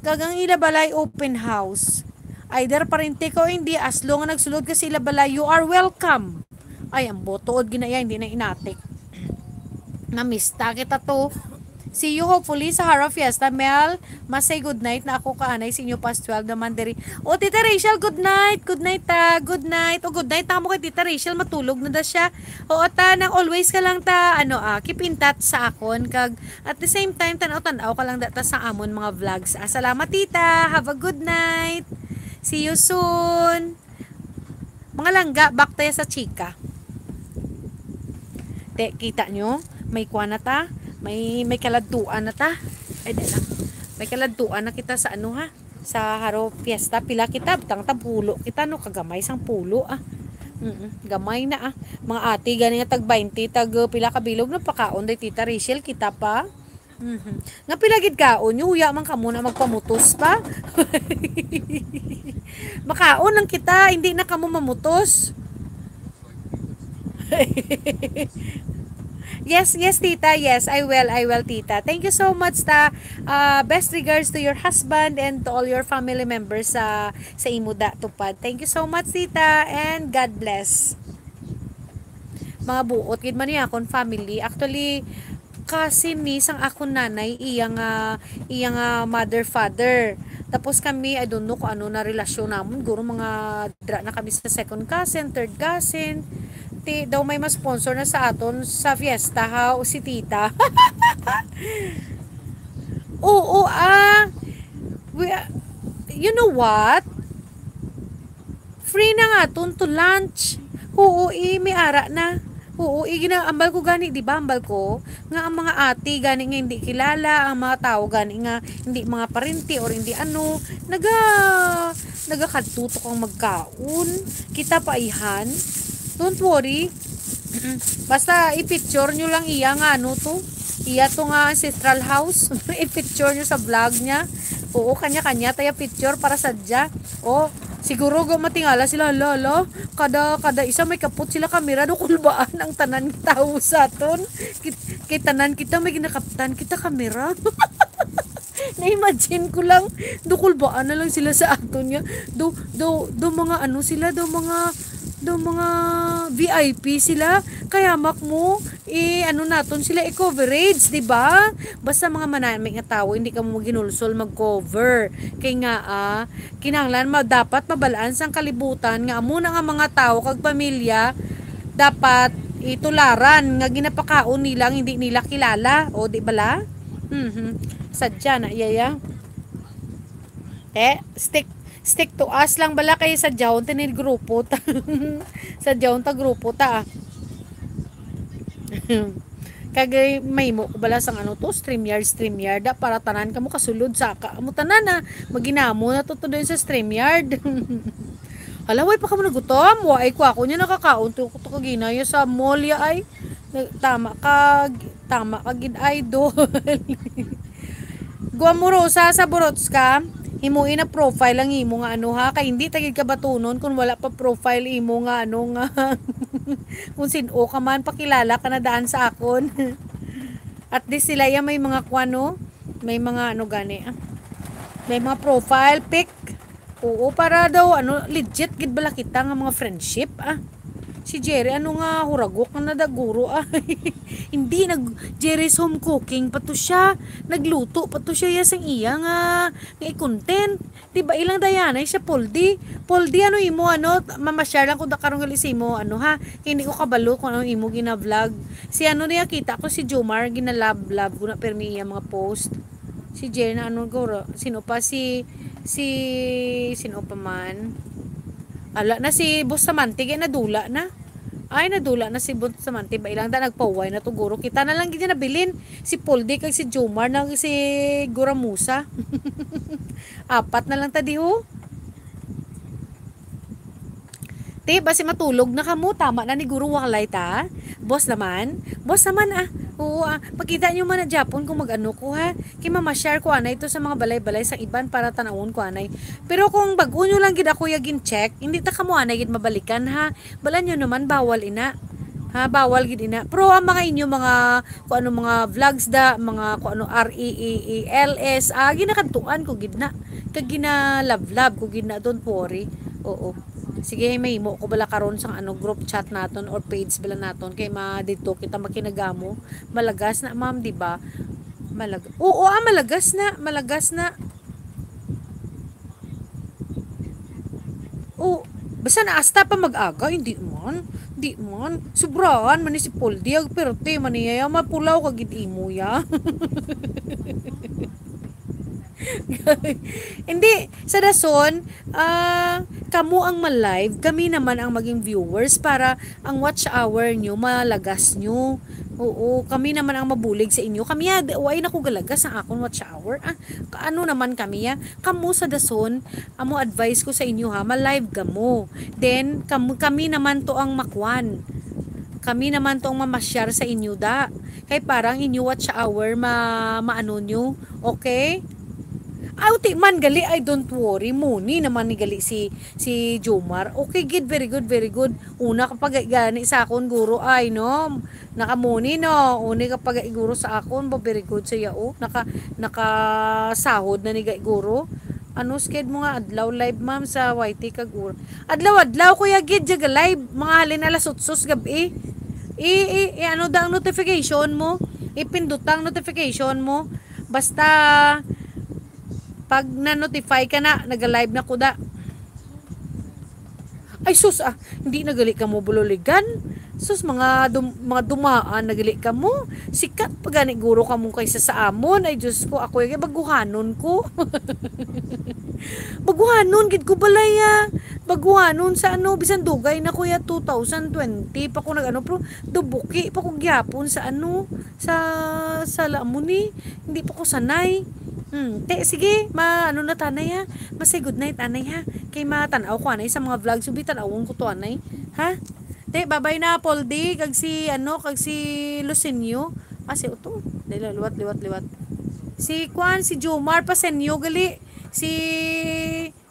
kag ang ila balay open house. Either parente ka o hindi, as long nga nagsulod ka sa ila balay, you are welcome. Ay, ang botood ginaya, hindi na inatik. Namista kita to. See you hopefully sa Haro Fiesta. Mel, ma-say good night na ako kaanay sa inyo past twelve naman diri. O, Tita Rachel, good night. Good night, ta. Good night. O, good night na mo kay Tita Rachel. Matulog na da siya. O, ta, nang always ka lang ta, ano, ah, keep in touch sa akon. Kag, at the same time, tanaw-tanaw ka lang da ta sa amon mga vlogs. Ah, salamat, Tita. Have a good night. See you soon. Mga langga, back tayo sa chika. Te, kita nyo? May kuwan na ta. May, may kaladtuan na ta. Ay, di lang. May kaladtuan na kita sa ano, ha? Sa Haro Fiesta. Pila kita? Butang ta, pulo kita, no? Kagamay sang pulo, ah. Mm-mm. Gamay na, ah. Mga ate, gani nga tag twenty, tag, uh, pila ka bilog, napakaon day Tita Rachel, kita pa. Mhm. Nga pila gid kaon nyo, huya man kamo na magpamutos pa. Makaon lang kita, hindi na kamo mamutos. Yes, yes, tita. Yes, I will, I will, tita. Thank you so much, ta. Ah, best regards to your husband and to all your family members sa, sa imo da, Tupad. Thank you so much, tita, and God bless. Mga buot gid man ni akon family. Actually, cousin ni sang akon nanay, iya nga, iya nga mother, father. Tapos kami, I don't know kung ano na relasyon namon. Guro mga dra na kami sa second cousin, third cousin. Ti, daw may ma-sponsor na sa aton sa fiesta, ha, o si tita. Oo, ah. We, ah, you know what? Free na nga aton to lunch. Oo, eh, may ara na. Oo, eh, ginaambal ko gani, di ba? Ambal ko nga ang mga ate gani nga hindi kilala, ang mga tao gani nga hindi mga parente or hindi ano, naga, nagakadto to kang magkaon. Kita pa ihan. Don't worry. Basta i-picture nyo lang iya nga ano to. Iya to nga ancestral house. I-picture nyo sa vlog niya. Oo, kanya-kanya tayo picture para sadya. O, siguro go matingala sila, hala, hala. Kada, kada isa may kapot sila kamera, do kulbaan ang tanan nga tawo sa aton. Kit-, kay tanan kita may ginakaptan kita kamera. Na-imagine ko lang, do kulbaan na lang sila sa aton nga. Do, do, do mga ano sila, do mga, do mga V I P sila. Kaya mak mo, i-ano naton sila, i-coverage, di ba? Basta mga manami nga tawo, hindi kamo maghinulsol mag-cover. Kay nga, ah, kinahanglan ma-, dapat mabalaan sang kalibutan nga amo na nga mga tawo kag pamilya dapat itularan nga ginapakaon nila ang hindi nila kilala. O, di bala? Mhm. Sadya na, yaya. Eh, stick, stick to us lang bala kay sadyahon ta ni grupo ta. Sadyahon ta grupo ta, ah. Kag, eh, may mo ko bala sang ano to, StreamYard, StreamYard, ah, para tanan kamo kasulod sa ka. Amo tanan, ah, maginamo na to, to din sa StreamYard. Hala, way pa kamo nagutom? Wa ay ko ako niya nakakaon to, to kagina ya sa mall ya ay. Nag-, tama ka, tama ka gid, idol. Guamorosa sa Borotska, himuin na profile ang imo nga ano ha, kay hindi ta gid ka batunon kung wala pa profile imo nga ano nga kung sin-o ka man, pakilala ka na daan sa akon. At least sila ya may mga kuan, no? May mga ano gani, ah. May mga profile pic. Oo, para daw, ano, legit gid bala kita nga mga friendship, ah. Si Jerry, ano nga, huragok nga na da guro, ah. Hindi, nag, Jerry's home cooking pa to siya. Nagluto pa to siya, ya, sang iya nga, nga i-content. Di ba, ilang dayanay siya, Poldi? Poldi, ano imo, ano, mama-share lang ko da karon gali sa imo, ano, ha? Kay hindi ko kabalo kung ano imo gina-vlog. Si ano niya, kita ko si Jomar, gina-love, love ko na, pero may iya mga post. Si Jerry na, ano, guro, sino pa? Si, si, sino pa man? Ala na si Bustamante, kay nadula na. Ay, nadula na si Bustamante. Ba, ilang da nagpauway na to, guro. Kita na lang gid na bilin. Si Poldi kag si Jomar na si Guramusa. Apat na lang ta di, ho. Te, basi matulog na kamo. Tama na ni Guro Walay ta. Boss naman. Boss naman, ah. Oo, ah. Pagkita nyo man na Japon kung mag-ano ko, ha. Kay mama-share ko anay ito sa mga balay-balay sa iban para tanawon ko anay. Pero kung bag-o nyo lang gid ako ya gin-check, hindi ta kamo anay gid mabalikan, ha. Bala nyo naman, bawal ina. Ha, bawal gid ina. Pero ang mga inyo, mga, kung ano, mga vlogs da, mga, kung ano, R E E E L S, ah, ginakadtuan ko gid na. Kag gina-love-love ko gid na, don't worry. Oo. Sige, mahimo ko bala karon sang, ano, group chat naton or page bala naton kay ma-, dito kita makinagamo. Malagas na, ma'am, di ba? Malag-, oo, ah, malagas na, malagas na. Oh, basta na asta pa mag-aga, hindi man. Hindi man. Sobrahan man ni si Poldi, ag perte man niya, ya, mapulaw ka gid imo, ya. Hindi, sa dason, ah, kamo ang ma-live, kami naman ang maging viewers para ang watch hour nyo, malagas nyo. Oo, kami naman ang mabulig sa inyo. Kami, ah, di, wala na ko galagas ang akon watch hour. Ah, ka-, ano naman kami, ya? Kamo sa dason, amo advice ko sa inyo, ha, ma-live kamo. Then, kam-, kami naman to ang makwan. Kami naman to ang mamasyar sa inyo, da. Kay parang inyo watch hour, ma-, maano nyo. Okay? Aw, ti man gali, ay, don't worry. Muni naman ni gali si, si Jomar. Okay, gid, very good, very good. Una ka pa ga-, gani sa akon, guro, ay, no? Nakamuni, no? Uni ka pa ga-, guro sa akon, ba, very good sa iya, oh. Naka, nakasahod na ni ga-, guro. Ano sked mo nga adlaw live, ma'am, sa Y T kag ur-, adlaw-adlaw, kuya, gid, diya ga live. Mga halin alas otso sa gab-i. I, i, i, ano da ang notification mo? Ipindot ang notification mo. Basta, pag na-notify ka na, naga-live na ko da. Ay, sus, ah, hindi na gali kamo bululigan. Sus, mga dum-, mga dumaan na gali kamo. Sikat pa gani guro kamo kaysa sa amon. Ay, Diyos ko, ako yung baguhanon ko. Baguhanon, gid ko balaya. Baguhanon sa ano, bisan dugay na, kuya, two thousand twenty pa ko nag-ano, pero dubuki pa ko gyapon sa ano, sa, sa lamuni. Hindi pa ko sanay. Hmm, te, sige, ma-, ano na tanay, ha? Ma-say good night, anay, ha? Kay matan-aw ko, anay, sa mga vlogs, ubi, tan-awon ko to, anay. Ha? Te, babay na, Poldi, kag si, ano, kag si Lucinio. Ah, si Uto. Dali, liwat, liwat, liwat. Si Kwan, si Jomar, pa senyo, gali. Si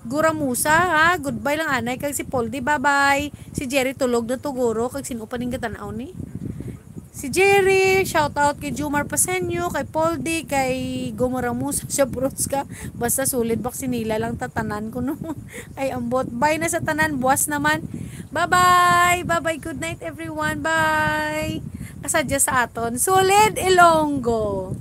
Guramusa, ha? Goodbye lang, anay, kag si Poldi, bye-bye. Si Jerry tulog na to, guro, kag sino pa ning gatan-aw ni? Si Jerry, shout out kay Jomar Pasenyo, kay Poldi, kay Gumuramusa, siya, Brutska. Basta solid, baksinila lang tatanan ko, no? Ay, ambot. Bye na sa tanan, buwas naman. Bye-bye! Bye-bye, good night, everyone. Bye! Kasadya sa aton. Solid Ilonggo!